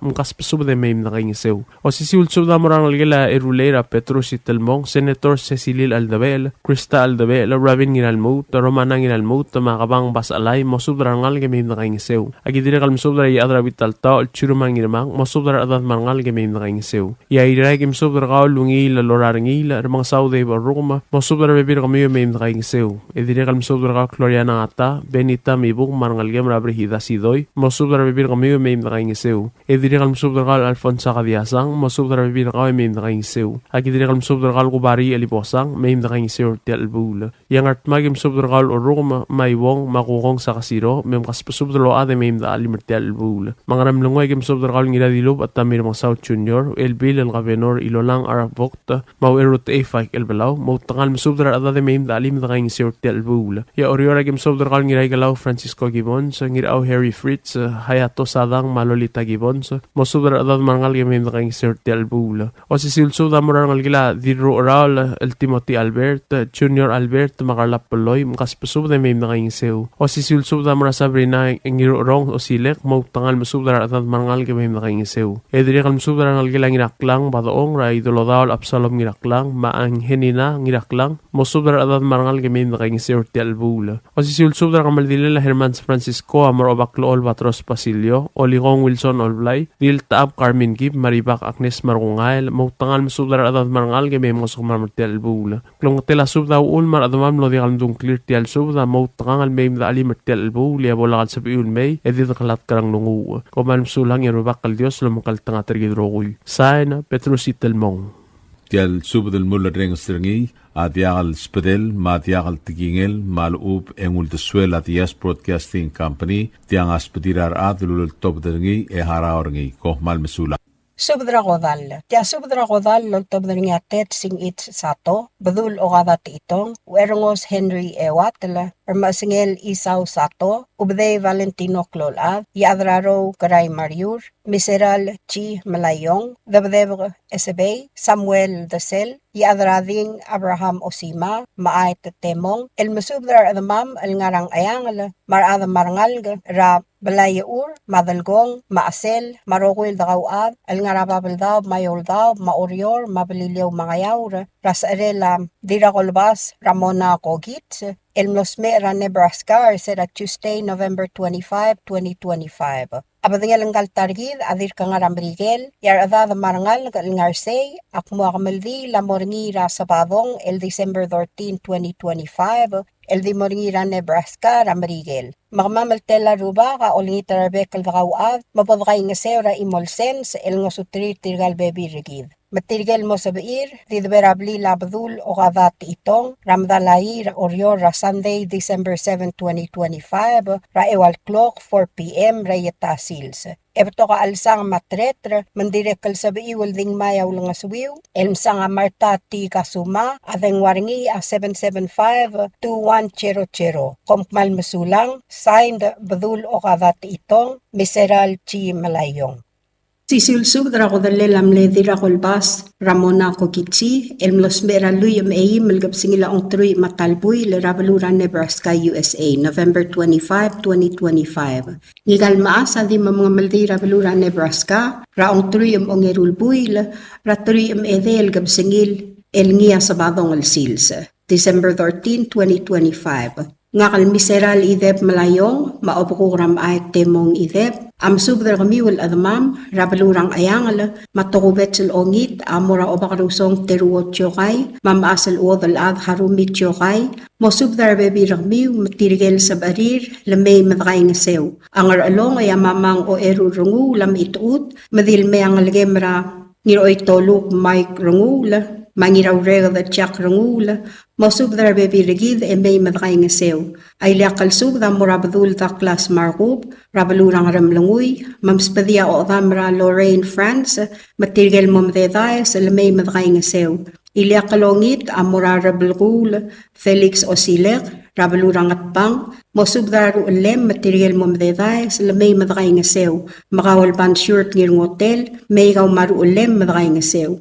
mkasbesubed e mei me dekaingeseu. Osisiu el subed a mo er a rengelekel a Erulei er a Petrus Itelmong, Senator Secilil Aldebechel, Krista Aldebechel, Rabin Ngiralmuut, Romana Ngiralmuut, me a Kebang Basalai, mosubed er a rengalek e mei me dekaingeseu. A ki dirrek el mesubed er a Iechad er a Bitaltaoch el Chirumang Ngirmang, mosubed er a rechedad me a rengalek e mei me dekaingeseu. E a Irrai e ki mesubed er kau el Ungil el Lorarengil, Remengesau Dave Orrukem, mosubed er a rebebil er kemiu e mei me dekaingeseu. E dirrek el mesubed er kau el Gloriana Ngata, Benita Mibuk, me a rengelekem er a Brigida Sidoi, mosubed er a rebebil er kemiu e mei me dekaingeseu. E dirrek el mesubed er kau el Alfonsa Kadiasang, mosubed er a rebebil er kau e mei me dekaingeseu. A ki dirrek el mesubed er kau el Kubari Elibosang, mei me dekaingeseu er tia el chelebuul. E a Ngardmau e ki mesubed er kau el Orrukem, me a Iuong, me a Kukong Sakasiro, me mkasbesubed el ochad e mei me dechelim er tia el chelebuul. Me a Ngeremlengui e ki mesubed er kau el Ngiradilubech a Tamir Mengesau Junior, Elbil el Kabenor Ilolang Arabok, me a Ucherutechei Faik el Belau, mo outekangel mesubed er a rechedad e mei me dechelim e dekaingeseu er tia el chelebuul. E a Oreor a ki mesubed er kau el Ngiraikelau Francisco Gibbons, Ngirau Harry Fritz, Hayato Sadang, me a Lolita Gibbons, mosubed er a rechedad me a rengalek e mei me dekaingeseu er tia el chelebuul. Osisiu el subed a mo er a rengelekel a Dirrucheraol el Timothy Albert, Junior Albert, me a Karla Peloi, mkasbesubed e mei me dekaingeseu. Osisiu el subed a mo er a Sabrina Ngirucherong Osilek, mo outekangel mesubed er a rechedad me a rengalek e mei me dekaingeseu. E dirrek el mesubed er a rengelekel a Ngiraklang Badechong er a Idolodaol Absalom Ngiraklang, me a Angenina Ngiraklang, mosubed er a rechedad me a rengalek e mei me dekaingeseu er tia el chelebuul. Osisiu el subed er a kemeldilel a Hermans Francisco a mo er a Obaklechol Batros Basilio, Olikong Wilson Olblai, Diltechab Carmen Kib, me a Ribak Agnes Markungael, mo outekangel mesubed er a rechedad me a rengalek e mei mngosukemam er tia el chelebuul. Klemengetel a subed a uchul me a rechedemam el mlo diak el mdung a ngklir er tia el subed a mo outekangel mei me dechelim er tia el chelebuul e a bo lak el sebechiu el mei e di dekelatk er a nglunguuch. Kom kmal mesulang e a Rubak el Dios a lomekngeltengat er kid el rokui. Sain, Petrus Itelmong. Tia el subed el mulerrenges er ngii a diak el sbedel me a diak el tekingel me a lechub e ng uldesuel a Diaz Broadcasting Company, tiang a sbedir a rechad el uleltobed er ngii e harau er ngii. Kom kmal mesulang. Subed er a kodall. Tia subed er a kodall el oltobed er ngii a Ted Singich Sato, Bedul Okada Techitong, Uerngos Henry Ewatel, Remesengel Isau Sato, Ubedei Valentino Klolchad, Iechad er a Rou Kerai Mariur, Miseral Chi Melaiong, Debedebek Esebei, Samuel Desel, Iechad er a Ding Abraham Osima, me a Aet Temong, el mesubed er a rechedemam el ngar er a Ngcheangel, me a rechad me a rengalek er a Belaiechur, me a Delkong, me a Chesel, me a rokui el dekauchad el ngar er a Babeldaob, me a Eouldaob, me a Oreor, me a Beliliou, me a Ngeaur, er a secherel a Dirrakolbas Ramona Kokits, el mlo smecher er a Nebraska er se er a Tuesday, November twenty-five, twenty twenty-five. A bedengel ngka el ta er kid a dirk ngar er a Merikel, e a rechedad me a rengalek el ngar er sei a kmo a kemeldiil a mo er ngii er a Sabadong el December thirteen, twenty twenty-five, el di mo er ngii er a Nebraska er a Merikel. Me kemam el tela el rubak a olengit er a rebek el dekauchad me bo dekaingeseu er a chimo el sens el ngosuterir tirka el bebil er kid. Me tirke el mo sebechir, di debo er a blil a Bedul Okada Techitong er a Medalaii er a Oreor er a Sunday, December seven, twenty twenty-five, er a eua el klok, four p.m., er a Ieta Sils. E betok a chelsang me a tereter, me ng dirrek el sebechiu el di ngmai a ulengesuiu el msang a Martha T. Kasuma, a dengua er ngii a seven seven five two one zero zero. Kom kmal mesulang. Signed, Bedul Okada Techitong, Miseral Chi Melaiong. Sisiu el subed er a kodellel a mle Dirrakolbas Ramona Kokitsi, el mlo smecher er a lluich me a eim el kebesengil a ongeteruich me a ta el buil er a beluu er a Nebraska, U S A, November twenty-five, twenty twenty-five. Ngika el mechas a di mo mengemeldiil er a beluu er a Nebraska er a ongeteruich me a ongeru el buil er a teruich me a edei el kebesengil el ngii a Sabadong el sils, December thirteen, twenty twenty-five. Ngak el Miseral Ideb Melaiong, me a obekuk er a Mechaet Temong Ideb, a mesubed er kemiu el chedemam er a beluu er a Ngcheangel, me a tokubets el ongit a mo er a Obakerusong Teruo Tiokai, me a mechas el chuodel el chad Harumi Tiokai, mosubed er a rebebil er kemiu me tirke el sebechir el mei me dekaingeseu. A Ngerchelong e a Mamang Ocherul Renguul a mechitechut, me di le mei a ngelekem er a Ngiroitoluk Mike Renguul, me a Ngiraureked Jack Renguul, mosubed er a rebebil er kid e mei me dekaingeseu. A ileakl el subed a mo er a Bedul Douglas Markub, er a beluu er a Ngeremlengui, me msbedii a ochedam er a Lorraine France, me tirke el mo mededaes, el mei me dekaingeseu. Ileakl el ongit a mo er a Rebelkuul Felix Osilek, er a beluu er a Ngatpang, mosubed er a ruchellem me tirke el mo mededaes, el mei me dekaingeseu. Me kau el Bansiurt Ngirngotel, mei kau me a ruchellem me dekaingeseu.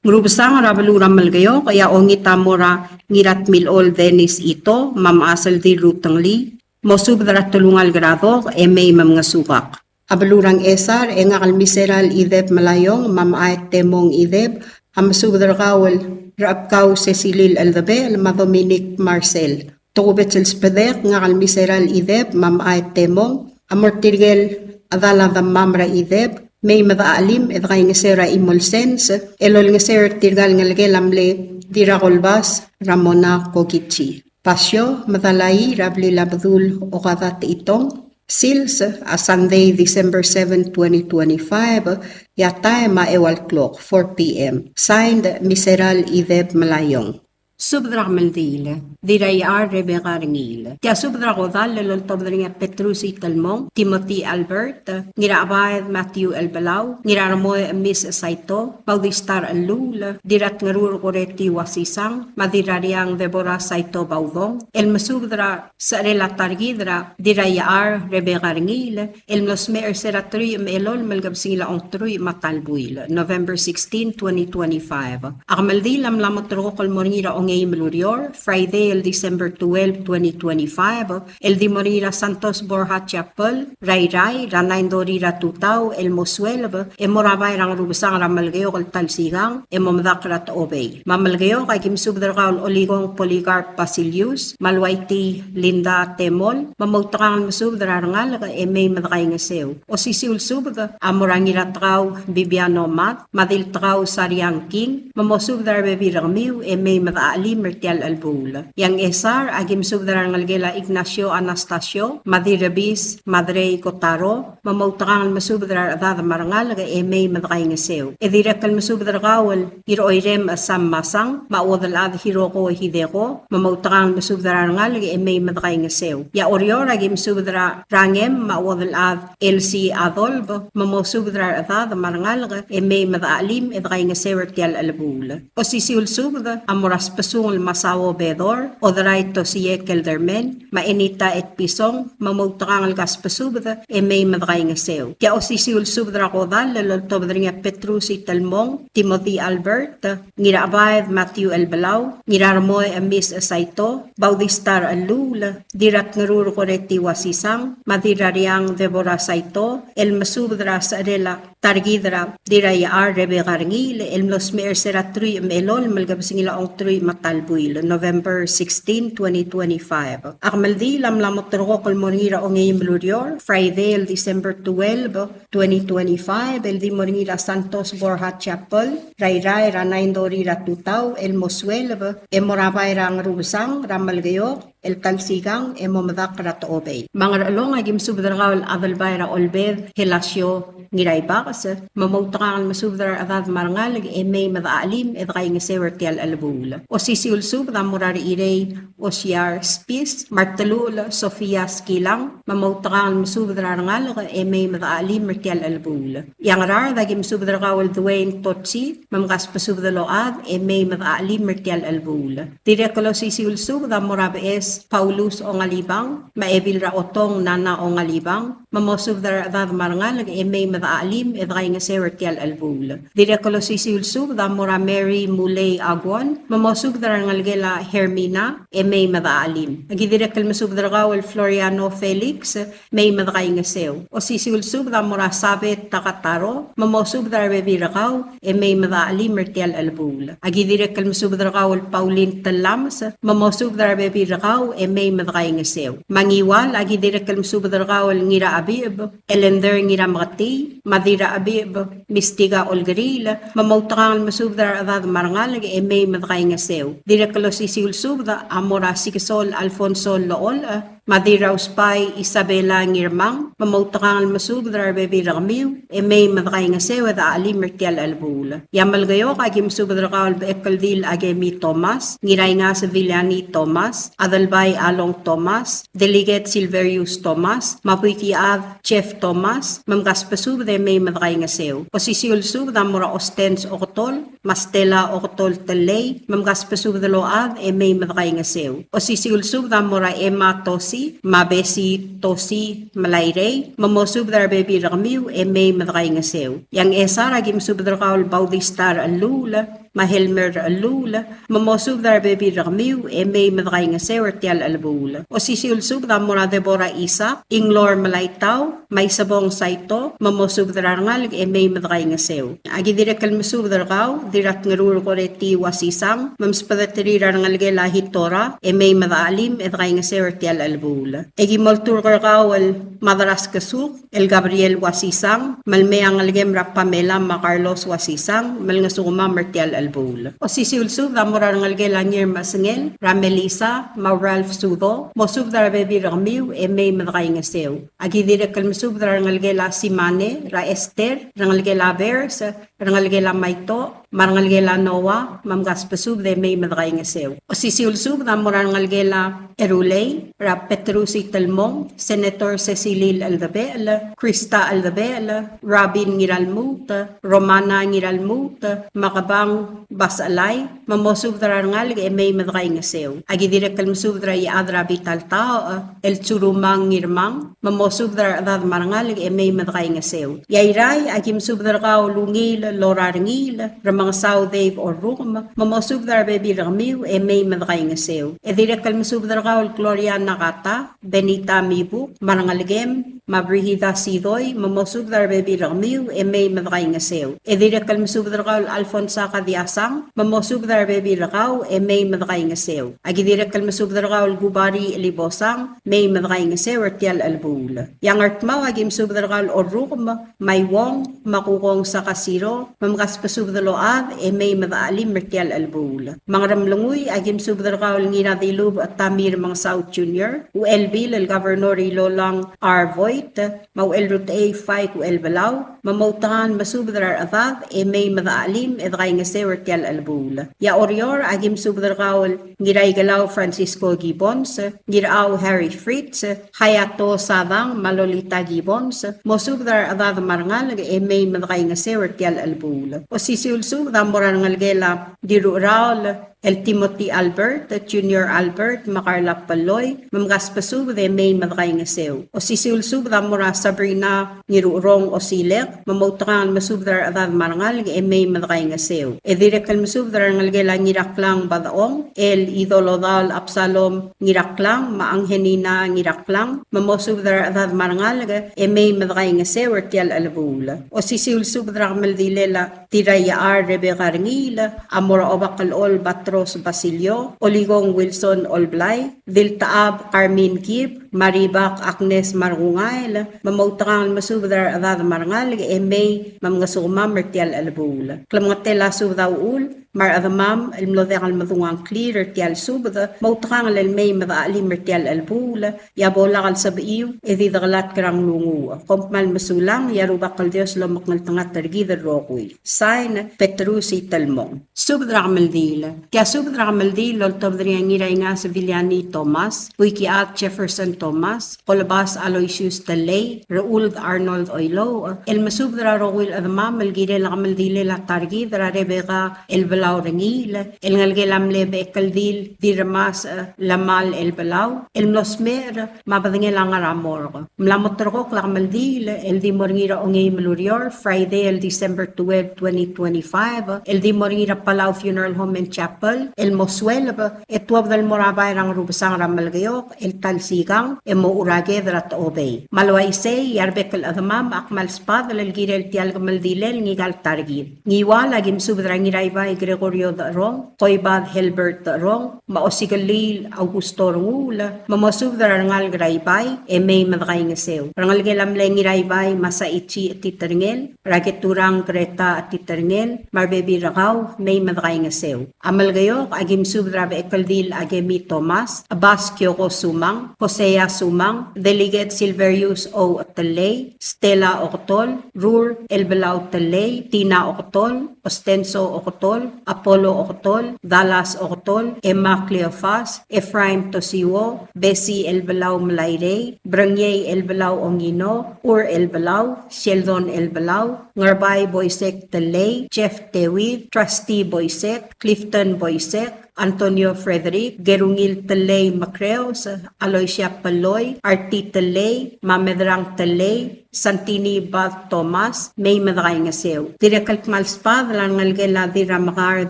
Ngerubesang er a beluu er a Melekeok, e a ongit a mo er a Ngiratmilechol Dennis Ito, me a mechas el Dirrutengelii, mosubed er a telungalek er a dok, e mei me mngesukak. A beluu er a Ngchesar, e ngak el Miseral Ideb Melaiong, me a Mechaet Temong Ideb, a mesubed er kau el Rechebkau Cecilil Eldebechel, me a Dominic Marcel. Tokubets el sbedek, ngak el Miseral Ideb, me a Mechaet Temong, a mo er tirke el chedal a demam er a Ideb, mei me dechachelim e dekaingeseu er a chimo el sens, el olengeseu er tirka el ngelekel a mle Dirrakolbas Ramona Kokichi. Basio, Medalaii er a blil a Bedul Okada Techitong, sils a Sunday, December seven, twenty twenty-five, e a taem a eua el klok, four P M. Signed, Miseral Ideb Melaiong. Subed er a kemeldiil, Dirraiar Rebecca Rengiil. Tia subed er a kodall el oltobed er ngii a Petrus Itelmong, Timothy Albert, Ngirachebaed Matthew Elbelau, Ngirarmoi Emis Saito, Baudista Rechelluul, Dirratngerur Koreti Wasisang, me a Dirrariang Deborah Saito Baudong, el mesubed er a secherel a ta er kid er a Dirraiar Rebecca Rengiil, el mlo smecher er se er a teruich me a elolem el kebesengil a ongeteruich me a ta el buil, November sixteen, twenty twenty-five. A kemeldiil a mla mo ulterekokl el mo er ngii er a ongeim el ureor, Friday el December twelve, twenty twenty-five, el di mo er ngii er a Santos Borja Chapel er a Irrai, er a nine thirty er a tutau el mo sueleb, e mo er a bai er a Ngerubesang er a Melekeok el ta el sikang, e mo medakl er a Techobei. Me a Melekeok a ki mesubed er kau el Olikong Polycarp Basilius, me a Luaiti Linda Temol, me moutekangel mesubed er a rengalek e mei me dekaingeseu. Osisiu el subed a mo er a Ngiratekau Bibiano Mad, me a Diltekau Sariang King, me mosubed er a rebebil er kemiu e mei me dechachelim er tia el chelebuul. E a Ngchesar a ki mesubed er a rengelekel a Ignacio Anastasio, me a Dirrebis, me a Drei Kotaro, me moutekangel mesubed er a rechedad me a rengalek e mei me dekaingeseu. E dirrek el mesubed er kau el Ngiroirem Sam Masang, me a Uodelchad Hiroko Hideko, me moutekangel mesubed er a rengalek e mei me dekaingeseu. E a Oreor a ki mesubed er a Rangem, me a Uodelchad Elsie Adolf, me mosubed er a rechedad me a rengalek e mei me dechachelim e dekaingeseu er tia el chelebuul. Osisiu el subed a mo er a Sbesungel Masao Bedor, Oderai Tosie Kelderman, me a Enita Etpison, me moutekangel kasbesubed e mei me dekaingeseu. Tia osisiu el subed er a kodall el oltobed er ngii a Petrus Itelmong, Timothy Albert, Ngirachebaed Matthew Elbelau, Ngirarmoi Emis Saito, Baudista Rechelluul, Dirratngerur Koreti Wasisang, me a Dirrariang Deborah Saito, el mesubed er a secherel a ta er kid er a Dirraiar Rebecca Rengiil, el mlo smecher er se er a teruich me a elolem el kebesengil a ongeteruich me a ta el buil, November sixteen, twenty twenty-five. A kemeldiil a mla mo ulterekokl el mo er ngii er a ongeim el ureor, Friday el December twelve, twenty twenty-five, el di mo er ngii er a Santos Borja Chapel er a Irrai, er a nine thirty er a tutau el mo sueleb, e mo er a bai er a Ngerubesang er a Melekeok, el ta el sikang e mo medakl er a Techobei. Me a Ngerchelong a ki mesubed er kau el Adelbai er a Olbed Helasio Ngiraibakes, me moutekangel mesubed er a rechedad me a rengalek e mei me dechachelim e dekaingeseu er tia el chelebuul. Osisiu el subed a mo er a Rechirei Osiar Spis, me a Reteluchel Sofia Skilang, me moutekangel mesubed er a rengalek e mei me dechachelim er tia el chelebuul. E a Ngaraard a ki mesubed er kau el Dwayne Totsi, me mkasbesubed el ochad e mei me dechachelim er tia el chelebuul. Dirrek el osisiu el subed a mo er a Beches Paulus Ongalibang, me a Ebil er a Otong Nana Ongalibang, me mosubed er a rechedad me a rengalek e mei me dechachelim e dekaingeseu er tia el chelebuul. Dirrek el osisiu el subed a mo er a Mary Mulei Aguon, me mosubed er a rengelekel a Hermina e mei me dechachelim. A ki dirrek el mesubed er kau el Floriano Felix, mei me dekaingeseu. Osisiu el subed a mo er a Sabet Takataro, me mosubed er a rebebil er kau e mei me dechachelim er tia el chelebuul. A ki dirrek el mesubed er kau el Pauline Tellames, me mosubed er a rebebil er kau e mei me dekaingeseu. Me a Ngiwal, a ki dirrek el mesubed er kau el Ngirachebicheb, Elender Ngirameketii, me a Dirrachebicheb, Mistika Olkeriil, me moutekangel mesubed er a rechedad me a rengalek e mei me dekaingeseu. Dirrek el osisiu el subed a mo er a Sikesol Alfonso Llecholech, me a Dirrausbai Isabela Ngirmang, me moutekangel mesubed er a rebebil er kemiu, e mei me dekaingeseu e dechelim er tia el chelebuul. E a Melekeok a ki mesubed er kau el Bechekeldil Akemi Thomas, Ngiraingas Viliani Thomas, Adelbai Along Thomas, Delegate Silverius Thomas, me a Buikichad Jeff Thomas, me mkasbesubed e mei me dekaingeseu. Osisiu el subed a mo er a Ostens Oketol, me a Stella Oketol Tellei, me mkasbesubed el ochad e mei me dekaingeseu. Osisiu el subed a mo er a Emma Tosi, me a Bessie Tosi Melairei, me mosubed er a rebebil er kemiu e mei me dekaingeseu. E a Ngchesar a ki mesubed er kau el Bautista Rechelluul, me a Helmer Rechelluul, me mosubed er a rebebil er kemiu e mei me dekaingeseu er tia el chelebuul. Osisiu el subed a mo er a Deborah Isaac, Inglor Melaitau, me a Isebong Saito, me mosubed er a rengalek e mei me dekaingeseu. A ki dirrek el mesubed er kau, Dirratngerur Koreti Wasisang, me msbedeterir a rengelekel a Hitora, e mei me dechelim e dekaingeseu er tia el chelebuul. E ki molturk er kau el Madras Kesuk, el Gabriel Wasisang, me lmei a ngelekem er a Pamela me a Carlos Wasisang, me lengesukemam er tia el chelebuul. Osisiu el subed a mo er a rengelekel a Ngirmechesengel, er a Melissa, me a Ralph Sudo, mosubed er a rebebil er kemiu e mei me dekaingeseu. A ki dirrek el mesubed er a rengelekel a Simane, er a Esther, rengelekel a Bers, rengelekel a Maito, me a rengelekel a Noah, me mkasbesubed e mei me dekaingeseu. Osisiu el subed a mo er a rengelekel a Erulei, er a Petrus Itelmong, Senator Secilil Eldebechel, Krista Eldebechel, Robin Ngiralmuut, Romana Ngiralmuut, me a Kebang Baselai, me mosubed er a rengalek e mei me dekaingeseu. A ki dirrek el mesubed er a Iechad er a Bital Taoch, el Tsurumang Ngirmang, me mosubed er a rechedad me a rengalek e mei me dekaingeseu. E a Irrai, a ki mesubed er kau el Ungil Lora Rengiil, Remengesau Dave Orrukem, me mosubed er a rebebil er kemiu e mei me dekaingeseu. E dirrek el mesubed er kau el Gloria Nakata, Benita Mibuk, me a rengelekem, me a Brigida Sidoi, me mosubed er a rebebil er kemiu e mei me dekaingeseu. E dirrek el mesubed er kau el Alfonsa Kadiasang, me mosubed er a rebebil er kau e mei me dekaingeseu. A ki dirrek el mesubed er kau el Kubari Elibosang, mei me dekaingeseu er tia el chelebuul. E a Ngardmau a ki mesubed er kau el Orrukem, me a Iuong, me a Kukong Sakasiro, me mkasbesubed el ochad e mei me dechelim er tia el chelebuul. Me a Ngeremlengui a ki mesubed er kau el Ngiradilubech Tamir Mengesau Junior, Uchelbil el Governor Ilolang R. Vogt, me a Uchelrutechei Faik Uchelbelau, me moutekangel mesubed er a rechedad e mei me dechelim e dekaingeseu er tia el chelebuul. E a Oreor a ki mesubed er kau el Ngiraikelau Francisco Gibbons, Ngirau Harry Fritz, Hayato Sadang, me a Lolita Gibbons, mosubed er a rechedad me a rengalek e mei me dekaingeseu er tia el chelebuul. Osisiu el subed a mo er a rengelekel a Diruraol, el Timothy Albert, Junior Albert, me a Carla Peloi, me mkasbesubed e mei me dekaingeseu. Osisiu el subed a mo er a Sabrina Ngirucherong Osilek, me moutekangel mesubed er a rechedad me a rengalek e mei me dekaingeseu. E dirrek el mesubed er a rengelekel a Ngiraklang Badechong, el Idolodaol Absalom Ngiraklang, me a Angelina Ngiraklang, me mosubed er a rechedad me a rengalek e mei me dekaingeseu er tia el chelebuul. Osisiu el subed er a kemeldilel a Tiraiar Rebecca Rengiil, a mo er a Obakelchol Batros Basilio, Olikong Wilson Olblai, Diltechab Carmen Kib, me a Ribak Agnes Markungael, me moutekangel mesubed er a rechedad me a rengalek e mei me mngesukemam er tia el chelebuul. Klemengetel a subed a uchul, me a rechedemam el mlo diak el medung a ngklir er tia el subed, moutekangel el mei me dechelim er tia el chelebuul, e a bo lak el sebechiu e di dekelatk er a nglunguuch. Kom kmal mesulang, e a Rubak el Dios lomekngeltengat er kid el rokui. Sign, Petrus Itelmong. Subed er a kemeldiil. Tia subed er a kemeldiil el oltobed er ngii a Ngiraingas Viliani Thomas, Buikichad Jefferson Thomas, Kolbas Aloysius Tellei, Rechuld Arnold Oilouch, el mesubed er a rokui el chedemam el kirel a kemeldilel a ta er kid er a Rebecca Elbelau Rengiil, el ngelekel a mle Bechekeldil Dirremasech Lamal Elbelau, el mlo smecher me a bedengel a ngar er a morgue. Mla mo terrekokl a kemeldiil el di mo er ngii er a ongeim el ureor, Friday el December twelve, twenty twenty-five, el di mo er ngii er a Palau Funeral Home and Chapel, el mo sueleb, e tuobed el mo er a bai er a Ngerubesang er a Melekeok, el ta el sikang, e mo Uraked er a Techobei. Me a le uaisei, e a rebek el chedemam a kmal sbadel el kirel tia el kemeldilel ngika el ta er kid. Ngiual a ki mesubed er a Ngiraibai Gregorio Decherong, Koibad Helbert Decherong, me a Osikellil Augusto Renguul, me mosubed er a rengalek er a Ibai, e mei me dekaingeseu. Rengelekel a mle Ngiraibai Masaichi Etiterngel, er a Keturang Greta Etiterngel, me a rebebil er kau, mei me dekaingeseu. A Melekeok a ki mesubed er a Bechekeldil Akemi Thomas, Chebas Kioko Sumang, Hosea Sumang, Delegate Silverius O. Tellei, Stella Oketol, Rur Elbelau Tellei, Tina Oketol, Ostenso Oketol, Apollo Oketol, Dallas Oketol, Emma Cleofas, Ephraim Tosiwo, Bessie Elbelau Melairei, Brengiei Elbelau Ongino, Ur Elbelau, Sheldon Elbelau, Ngerbai Boisek Tellei, Jeff Tewid, Trusty Boisek, Clifton Boisek, Antonio Frederick, Gerungil Tellei Mekreos, Aloysia Peloi, Arti Tellei, me a Medrang Tellei, Santini Bad Thomas, mei me dekaingeseu. Dirrek el kmal sbadel a rengelekel a Dirramekar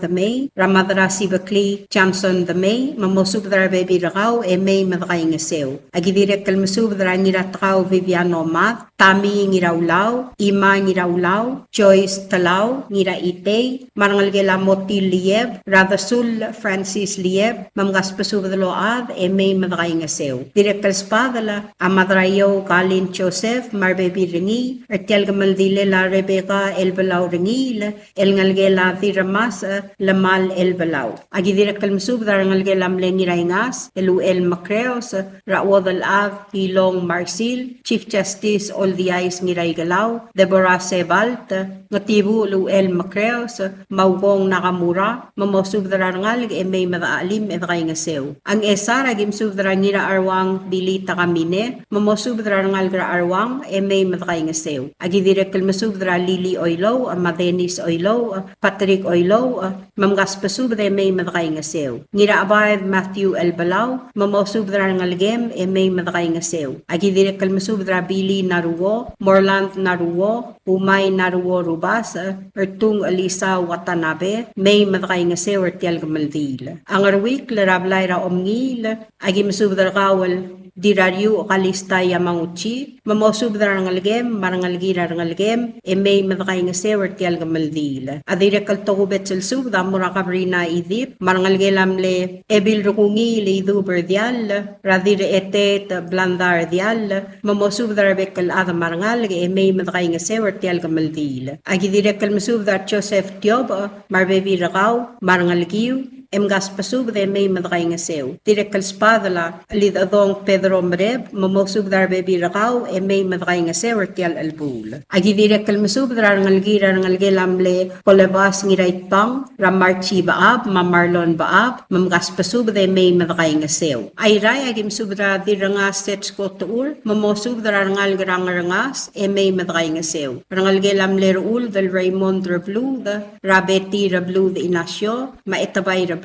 Demei, er a Madrasibeklii Johnson Demei, me mosubed er a rebebil er kau, e mei me dekaingeseu. A ki dirrek el mesubed er a Ngiratekau Viviano Mad, Tami Ngiraulau, Ima Ngiraulau, Joyce Telau, Ngiraitei, me a rengelekel a Motil Lieb, er a Desul Francis Lieb, me mkasbesubed el ochad, e mei me dekaingeseu. Dirrek el sbadel a Madraiou Kalin Joseph, me a rebebil er ngii, er tia el kemeldilel a Rebecca Elbelau Rengiil, el ngelekel a Dirremasech Lemal Elbelau. A ki dirrek el mesubed er a rengelekel a mle Ngiraingas, el Uchel Mekreos, er a Uodelchad Ilong Marsil, Chief Justice Oldiais Ngiraikelau, Deborah Sebalt, Ngetibuchel Uchel Mekreos, me a Ukong Nakamura, me mosubed er a rengalek e mei me dechachelim e dekaingeseu. A Ngchesar a ki mesubed er a Ngiracheruang Billy Takamine, me mosubed er a rengalek er a Cheruang e mei me dekaingeseu. A ki dirrek el mesubed er a Lily Oilouch, me a Dennis Oilouch, Patrick Oilouch, me mkasbesubed e mei me dekaingeseu. Ngirachebaed Matthew Elbelau, me mosubed er a rengelekem e mei me dekaingeseu. A ki dirrek el mesubed er a Billy Naruo, Morland Naruo, Umai Naruo Rubasech, er a Tung Elisa Watanabe, mei me dekaingeseu er tia el kemeldiil. A Ngeruikl er a blai er a Omngiil, a ki mesubed er kau el Dirrariuch Kalista Yamaguchi, me mosubed er a rengelekem, me a rengelekir a rengelekem, e mei me dekaingeseu er tia el kemeldiil. A dirrek el tokubets el subed a mo er a Kabrina Idip, me a rengelekel a mle Ebil Rekungiil Idub er Diall, er a Dirrechetet Blanda er Diall, me mosubed er a rebek el chad me a rengalek e mei me dekaingeseu er tia el kemeldiil. A ki dirrek el mesubed er a Joseph Tiobech, me a rebebil er kau, me a rengelekiu, e mkasbesubed e mei me dekaingeseu. Dirrek el sbadel a Lidechedong Pedro Mereb, me mosubed er a rebebil er kau, e mei me dekaingeseu er tia el chelebuul. A ki dirrek el mesubed er a rengelekir a rengelekel a mle Kolebas Ngiraitbang, er a Marchi Bechab, me a Marlon Bechab, me mkasbesubed e mei me dekaingeseu. Airai a ki mesubed er a Dirrengas Setsko Techur, me mosubed er a rengalek er a Ngerengas, e mei me dekaingeseu. Rengelekel a mle Rechuld el Raymond Rebluud, er a Betty Rebluud Inacio, me a Etebai Rebluud,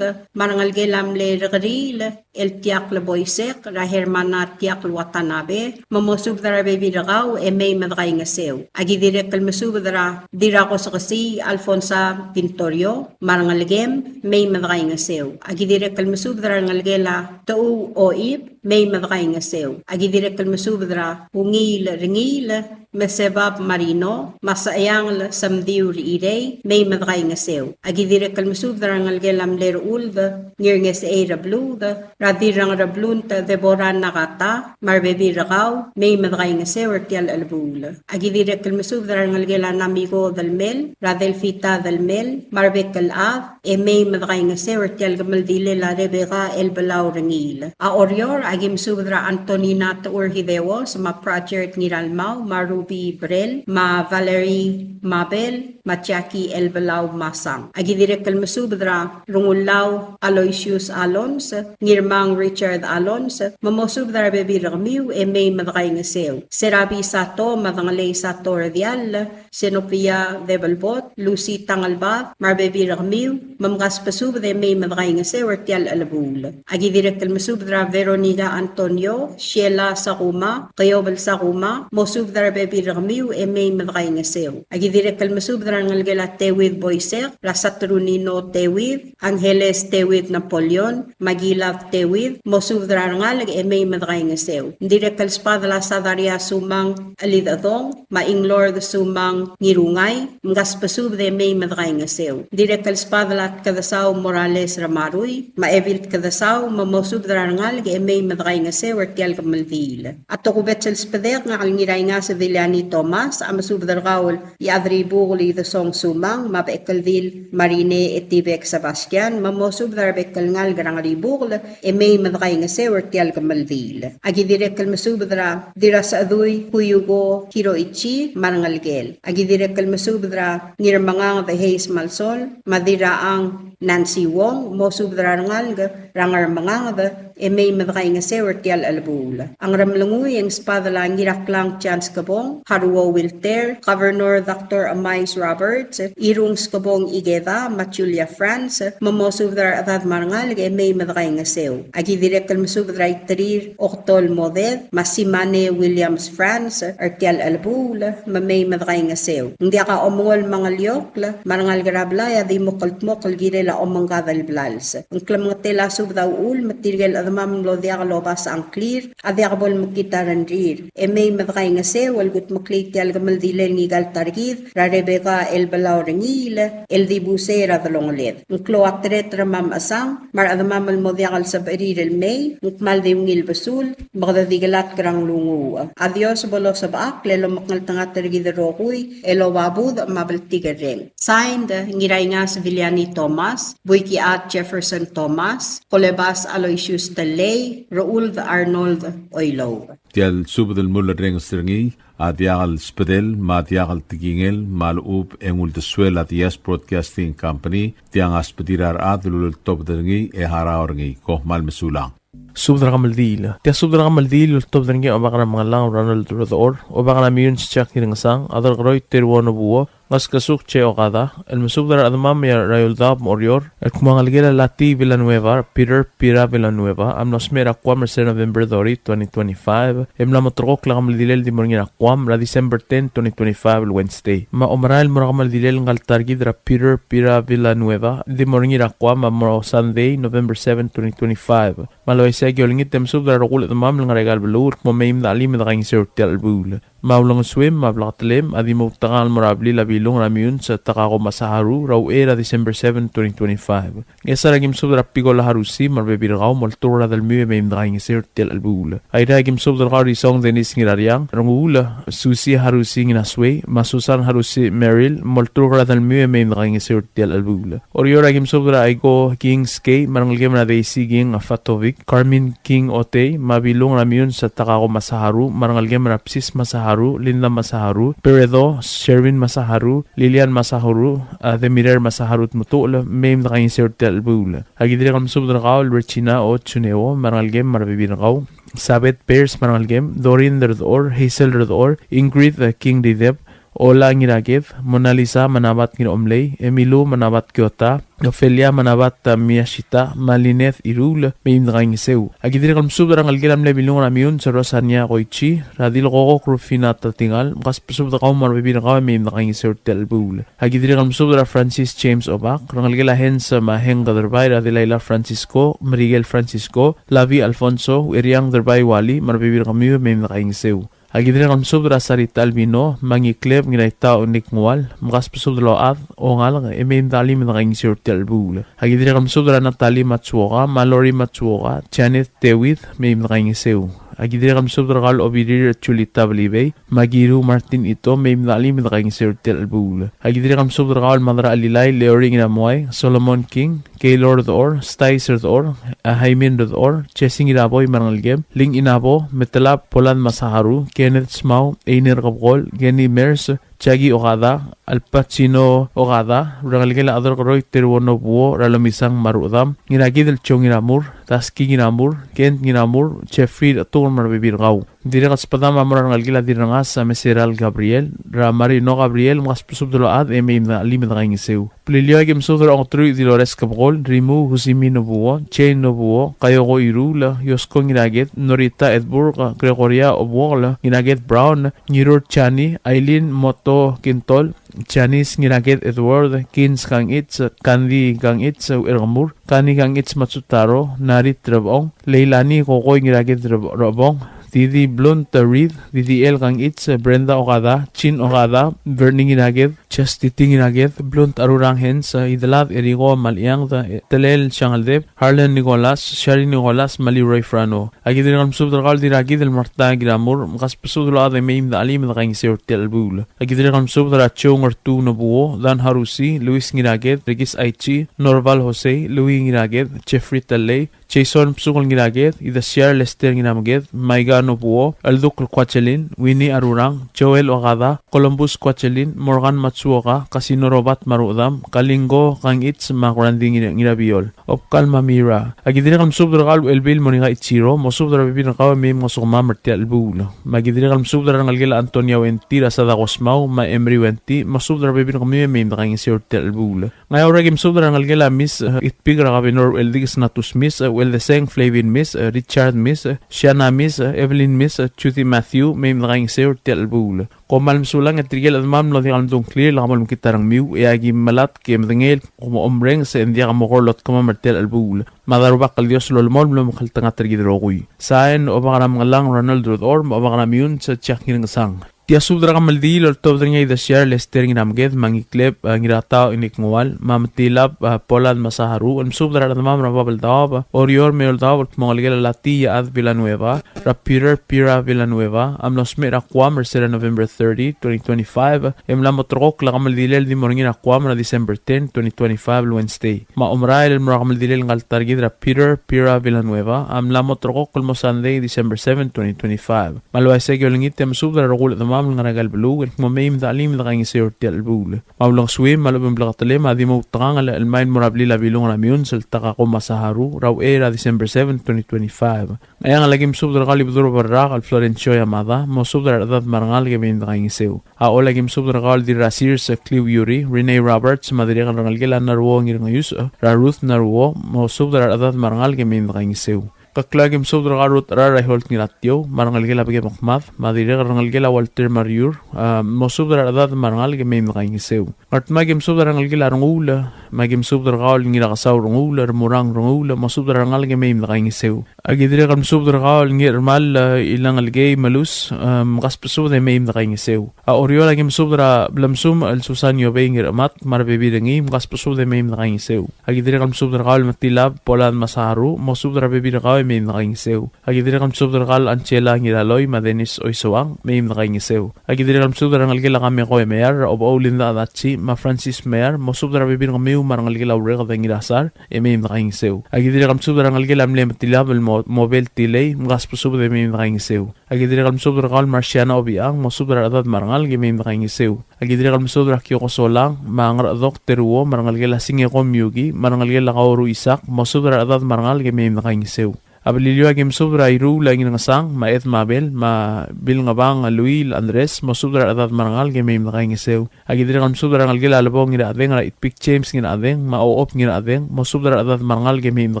me a rengelekel a mle Rekeriil, el Tiakl Boisek, er a Hermana Tiakl Watanabe, me mosubed er a rebebil er kau, e mei me dekaingeseu. A ki dirrek el mesubed er a Dirrakosekesii Alfonsa Pintorio, me a rengelekem, mei me dekaingeseu. A ki dirrek el mesubed er a rengelekel a Techuu Oib, mei me dekaingeseu. A ki dirrek el mesubed er a Ungiil Rengiil, me a Sebab Marino, me a Secheangel Semdiu Rechirei, mei me dekaingeseu. A ki dirrek el mesubed er a rengelekel a mle Rechuld, Ngirngesechei Rebluud, er a Dirrang Reblunt Deborah Nakata, me a rebebil er kau, mei me dekaingeseu er tia el chelebuul. A ki dirrek el mesubed er a rengelekel a Namiko Delmel, er a Delfita Delmel, me a rebek el chad, e mei me dekaingeseu er tia el kemeldilel a Rebecca Elbelau Rengiil. A Oreor, a ki mesubed er a Antonina Techur Hideos, me a Pratchard Ngiralmau, me a Ruby Brel, me a Valerie Mabel, me a Jackie Elbelau Masang. A ki dirrek el mesubed er a Rengullau Aloysius Alons, Ngirmang Richard Alons, me mosubed er a rebebil er kemiu, e mei me dekaingeseu. Serabi Sato, me a Dengelei Sato er Diall, Senopia Debelbot, Lucy Tangelbad, me a rebebil er kemiu, me mkasbesubed e mei me dekaingeseu er tia el chelebuul. A ki dirrek el mesubed er a Veronique Antonio, Sheila Sakuma, Keobel Sakuma, mosubed er a rebebil er kemiu e mei me dekaingeseu. Aki dirrek el mesubed er a rengelekel a Teuid Boisek, er a Saturnino Teuid, Angeles Teuid Napoleon, me a Gilad Teuid, mosubed er a rengalek e mei me dekaingeseu. Ng dirrek el sbadel a Sadaria Sumang Elidechedong, me a Inglord Sumang Ngirungai, mkasbesubed e mei me dekaingeseu. Ng dirrek el sbadel a Tkedesau Morales Ramarui, me a Ebil Tkedesau, me mosubed er a rengalek e mei me dekaingeseu er tia el kemeldiil. A tokubets el sbedek, ngak el Ngiraingas Diliani Thomas, a mesubed er kau el Iechadribukel Idesong Sumang, me a Bechekeldil Marine Etibek Sebastian, me mosubed er a rebek el ngalek er a Ngeribukel, e mei me dekaingeseu er tia el kemeldiil. Aki dirrek el mesubed er a Dirrasechedui Kuyuko Hiroichi, me a rengelekel. Aki dirrek el mesubed er a Ngirmenganged Hayes Malsol, me a Dirrachang Nancy Wong, mosubed er a rengalek er a Ngermenganged, e mei me dekaingeseu er tia el chelebuul. A Ngeremlengui e ng sbadel a Ngiraklang Chance Skebong, Haruo Wilter, Governor Doctor Emais Roberts, Irung Skebong Ikeda, me a Julia France, me mosubed er a rechedad me a rengalek e mei me dekaingeseu. Aki dirrek el mesubed er a Iterir Oktol Moded, me a Simane Williams France, er tia el chelebuul, me mei me dekaingeseu. Ng diak a omengol me a ngeliokl, me a rengalek er a blai a di mo kldmokl el kirel a omengkad el blals. Ng klemengetel a subed a uchul me tirke el chedemam el mlo diak lobasech a ngklir a diak bo lemekngit a rengrir. E mei me dekaingeseu el kudmeklii tia el kemeldiil er ngika el ta er kid er a Rebecca Elbelau Rengiil el dibus er a delongeled. Ng klou a tereter me a mechesang me a rechedemam el mo diak el sebechir el mei, ng kmal di ungil besul me kede di kelatk er a nglunguuch. A Dios bo losebechakl el omekngeltengat er kid el rokui el oba budech me a bltikerreng. Signed, Ngiraingas Viliani Thomas, Buikiad Jefferson Thomas, Kolebas Aloysius Telei, Rechuld Arnold Oilouch. Tia el subed el mulerrenges er ngii a diak el sbedel me a diak el tekingel me a lechub e ng uldesuel a Diaz Broadcasting Company, tiang a sbedir a rechad el uleltobed er ngii e harau er ngii. Kom kmal mesulang. Subed er a kemeldiil. Tia subed er a kemeldiil el uleltobed er ngii a Obak er a Mengellang Ronald Redechor, Obak er a Meyuns Jack Ngirngesang, Adelkeroi Teruo Nobuo, Ngeskesuk Che Okada, el mesubed er a rechedemam er a Eouldaob me a Oreor, el kmo a ngelekel a Lati Villanueva, Peter Pira Villanueva, a mlo smecher er a Guam er se er a November thirty, twenty twenty-five, e mla mo terrekokl a kemeldilel el di mo er ngii er a Guam er a December ten, twenty twenty-five, el Wednesday. Me a omerael el mo er a kemeldilel ngka el ta er kid er a Peter Pira Villanueva, el di mo er ngii er a Guam a mo er a Sunday, November seven, twenty twenty-five. Me a le uaisei e aki olengit e mesubed er a rokui el chedemam el ngar er aika el beluu el kmo mei me de chelim e de kaingeseu er tia el chelebuul. Me a ulengesuem me a bleketelem a di mo outekangel el mo er a blil a Bilung er a Meyuns Takako Masaharu er a uchei er a December seven, twenty twenty-five. Ngchesar e aki mesubed er a Pikola Harusi me a rebebil er kau, molturk er a delmiu e mei me de kaingeseu er tia el chelebuul. Airai e aki mesubed er kau er a Isong Dennis Ngirariang, Renguul Susi Harusi Nginasuei, me a Susan Harusi Merrill, molturk er a delmiu e mei me de kaingeseu er tia el chelebuul. Oreor e aki mesubed er a Aiko King Skei, me a rengelekem er a Daisy King Fatovic, Carmen King Otei, me a Bilung er a Meyuns Takako Masaharu, me a rengelekem er a Psis Masaharu, Linda Masaharu, Peredo, Sherwin Masaharu, Lilian Masaharu, a Demirer Masaharu Tmetuchl, mei me de kaingeseu er tia el chelebuul. Aki dirrek el mesubed er kau el Regina O. Tsuneo, me a rengelekem me a rebebil er kau, Sabeth Bears me a rengelekem, Dorin Redechor, Hazel Redechor, Ingrid, eh, King Dideb, Ola Ngiraked, Mona Lisa me a Nabat Ngiromlei, Emilu me a Nabat Kiota, Ofelia me a Nabat, eh, Miyashita, me a Lineth Iruul, mei me de kaingeseu. Aki dirrek el mesubed er a ngelekel a mle Bilung er a Meyuns Rosania Koichi, er a Dilkokok Rufina Tatingal, mkasbesubed er kau me a rebebil er kau e mei me de kaingeseu er tia el chelebuul. Aki dirrek el mesubed er a Francis James Obak, rengelekel a Hens me a Heng Kederbai, er a Delaila Francisco, Merikel Francisco, Lavi Alfonso, Eriang Derbai Wali, me a rebebil er kemiu e mei me de kaingeseu. Aki dirrek el mesubed er a Sarita Albino, me a Ngikleb Ngiraitau Nick Ngual, mkasbesubed el ochad, ongalek, e mei me de chelim e de kaingeseu er tia el chelebuul. Aki dirrek el mesubed er a Natalie Matsuoka, me a Lori Matsuoka, Janet Tewid, mei me de kaingeseu. Aki dirrek el mesubed er kau el Obirir Julita Belibei, me a Kiru Martin Ito, mei me de chelim e de kaingeseu er tia el chelebuul. Aki dirrek el mesubed er kau el Madrachelilai Leoring Ramuai, Solomon King, Keylor Dechor, Stais Dechor, a Haimin Dechor, Jesse Ngiraboi me a rengelekem, Ling Inabo, Metelab Poland Masaharu, Kenneth Smau, Einer Kebkol, Kenny Mers, Jackie Okada, Al Pacino Okada, rengelekel a Adelkeroi Teruo Nobuo, er a Lomisang me a Ruchedam, Ngirakidel Joe Ngiramur, Daski Ngiramur, Kent Ngiramur, Jeffrey Rechetuker me a rebebil er kau. Dirrek el sbedam a mo er a rengelekel a Dirrengas a Meseral Gabriel, er a Marino Gabriel, mkasbesubed el ochad e mei me de chelim e de kaingeseu. Beliliou a ki mesubed er a Ongetruich Dilores Kebekol, Rimu Husimi Nobuo, Jane Nobuo, Kayoko Irula, Yosko Ngiraked, Norita Edburg, Gregoria Obuokl, Ngiraked Brown, Ngirur Chani, Aileen Moto Kintol, Janice Ngiraked Edward, Kins Kangich, Kandi Kangich Ergemur, Kani Kangich Matsutaro, Narit Rebong, Leilani Kokoi Ngiraked Reb-, Rebong, Didi Blunt Reed, Didi El Kangich, Brenda Okada, Chin Okada, Bernie Ngiraked, Chastity Ngiraked, Blunt Arurang Hens, Idelad Erigo Maliang, Telel Siangeldeb, Harlan Nicholas, Shari Nicholas, me a Leroy Frano. A ki dirrek el mesubed er kau el Dirrakid el Martha Ngiramur, mkasbesubed el ochad e mei me de chelim e de kaingeseu er tia el chelebuul. A ki dirrek el mesubed er a Joe Ngertu Nobuo, Dan Harusi, Luis Ngiraked, Rikis Aichi, Norval Jose, Louis Ngiraked, Jeffrey Tellei, Jason Bsukl Ngiraked, Idasiar Lester Ngirameked, Maiga Nobuo, Elduk el Kuachelin, Winnie Arurang, Joel Okada, Columbus Kuachelin, Morgan Matsuoka, Kasino Robert Maruchedam, Kalingo Kangich, me a Kurandi Ngira-, Ngirabiol. Obkal me a Mira. A ki dirrek el mesubed er kau el Uchelbil Monika Ichiro, mosubed er a rebebil er kau e mei mngesukemam er tia el chelebuul. Me a ki dirrek el mesubed er a rengelekel a Antonia Wenti, er a Sadako Smau, me a Emery Wenti, mosubed er a rebebil er kemiu e mei me de kaingeseu er tia el chelebuul. Ngeaur a ki mesubed er a rengelekel a Mis, eh, Itpik er a Kabenor Ucheldikes Natus Mis, eh, Ucheldeseng Flavin Mis, eh, Richard Mis, eh, Siana Mis, eh, Evelyn Mis, eh, Judy Matthew, mei me de kaingeseu er tia el chelebuul. Kom kmal mesulang e tirke el chedemam el mlo diak el mdung a ngklir, e lak bo lemekngit a rengmiu, e a ki melatk e medengei el kmo omreng se ng diak a mo kora lotkemam er tia el chelebuul. Me a Rubak el Dios el olemolem el omekngeltengat er kid el rokui. Sain, Obak er a Mengellang Ronald Rudor, me a Obak er a Miun se Jack Ngirngesang. Tia subed er a kemeldiil el oltobed er ngii a Idasiar Lester Ngirameked, me a Ngikleb, eh, Ngiratau Inik Ngual, me a Metilab, eh, Poland Masaharu, el mesubed er a rechedemam er a Babeldaob, Oreor me a Eouldaob, el kmo ngelekel a Lati Iechad Villanueva, er a Peter Pira Villanueva, a mlo smecher er a Guam er sera November thirty, twenty twenty-five, e mla mo terrekokl a kemeldilel el di mo er ngii er a Guam er a December ten, twenty twenty-five, el Wednesday. Me a omerael el mo er a kemeldilel ngka el ta er kid er a Peter Pira Villanueva, a mla mo terrekokl el mo Sunday, December seven, twenty twenty-five. Me a le uaisei e ki olengit e mesubed er a rokui el chedemam el ngar er aika el beluu, el kmo mei me de chelim e de kaingeseu er tia el chelebuul. Me a ulengesuim, me a lechub e ng bleketelem, a di mo outekangel el mei el mo er a blil a Bilung er a Miun, sel Takako Masaharu, er a uchei er a December seven, twenty twenty-five. Ngcheangel a ki mesubed er kau el Ibedul Berrak el Florencio Yamada, mosubed er a rechedad me a rengalek e mei me de kaingeseu. A Ollei a ki mesubed er kau el Dirrasir Sekliu Yuri, Renee Roberts, me a dirrek el rengelekel a Naruo Ngirngeus, er a Ruth Naruo, mosubed er a rechedad me a rengalek e mei me de kaingeseu. Keklau a ki mesubed er kau el Ruth Rarai Holt Ngiratiou, me a rengelekel a Bekem Kmad, me a dirrek el rengelekel a Walter Mariur, a, mosubed er a rechedad me a rengalek e mei me de kaingeseu. Ngardmau a ki mesubed er a rengelekel a Renguul, me a ki mesubed er kau el Ngirakesau Renguul, Remurang Renguul, mosubed er a rengalek e mei me de kaingeseu. A ki dirrek el mesubed er kau el Ngirchemal, e, Ilengelkei Melus, e, mkasbesubed e mei me de kaingeseu. A Oreor a ki mesubed er a Blemsum el Susan Iobei Ngirchemat, me a rebebil er ngii, mkasbesubed e mei me de kaingeseu. A ki dirrek el mesubed er kau el Metilab Poland Masaharu, mosubed er a rebebil er kau e mei me de kaingeseu. A ki dirrek el mesubed er kau el Angela Ngiraloi me a Dennis Oisoang, mei me de kaingeseu. A ki dirrek el mesubed er a rengelekel a Kameko Emear, er a Obechou Linda Adachi, me a Francis Mear, mosubed er a rebebil er kemiu me a rengelekel a Ureked e Ngirasar, e mei me de kaingeseu. A ki dirrek el mesubed er a rengelekel a mle Metilab el Mo-, Mobel Tilei, mkasbesubed e mei me de kaingeseu. A ki dirrek el mesubed er kau el Marciana Obichang, mosubed er a rechedad me a rengalek e mei me de kaingeseu. A ki dirrek el mesubed er a Kioko Solang, me a Ngerchedok Teruo, me a rengelekel a Singeko Miuki, me a rengelekel a Kaoru Isak, mosubed er a rechedad me a rengalek e mei me de kaingeseu. A Beliliou a ki mesubed er a Iruul a Ngirngesang, me a Ed Mabel, me a Bilngebang Luil Andres, mosubed er a rechedad me a rengalek e mei me de kaingeseu. A ki dirrek el mesubed er a rengelekel a Lebong Ngirachedeng, er a Itpik James Ngirachedeng, me a Ochob Ngirachedeng, mosubed er a rechedad me a rengalek e mei me de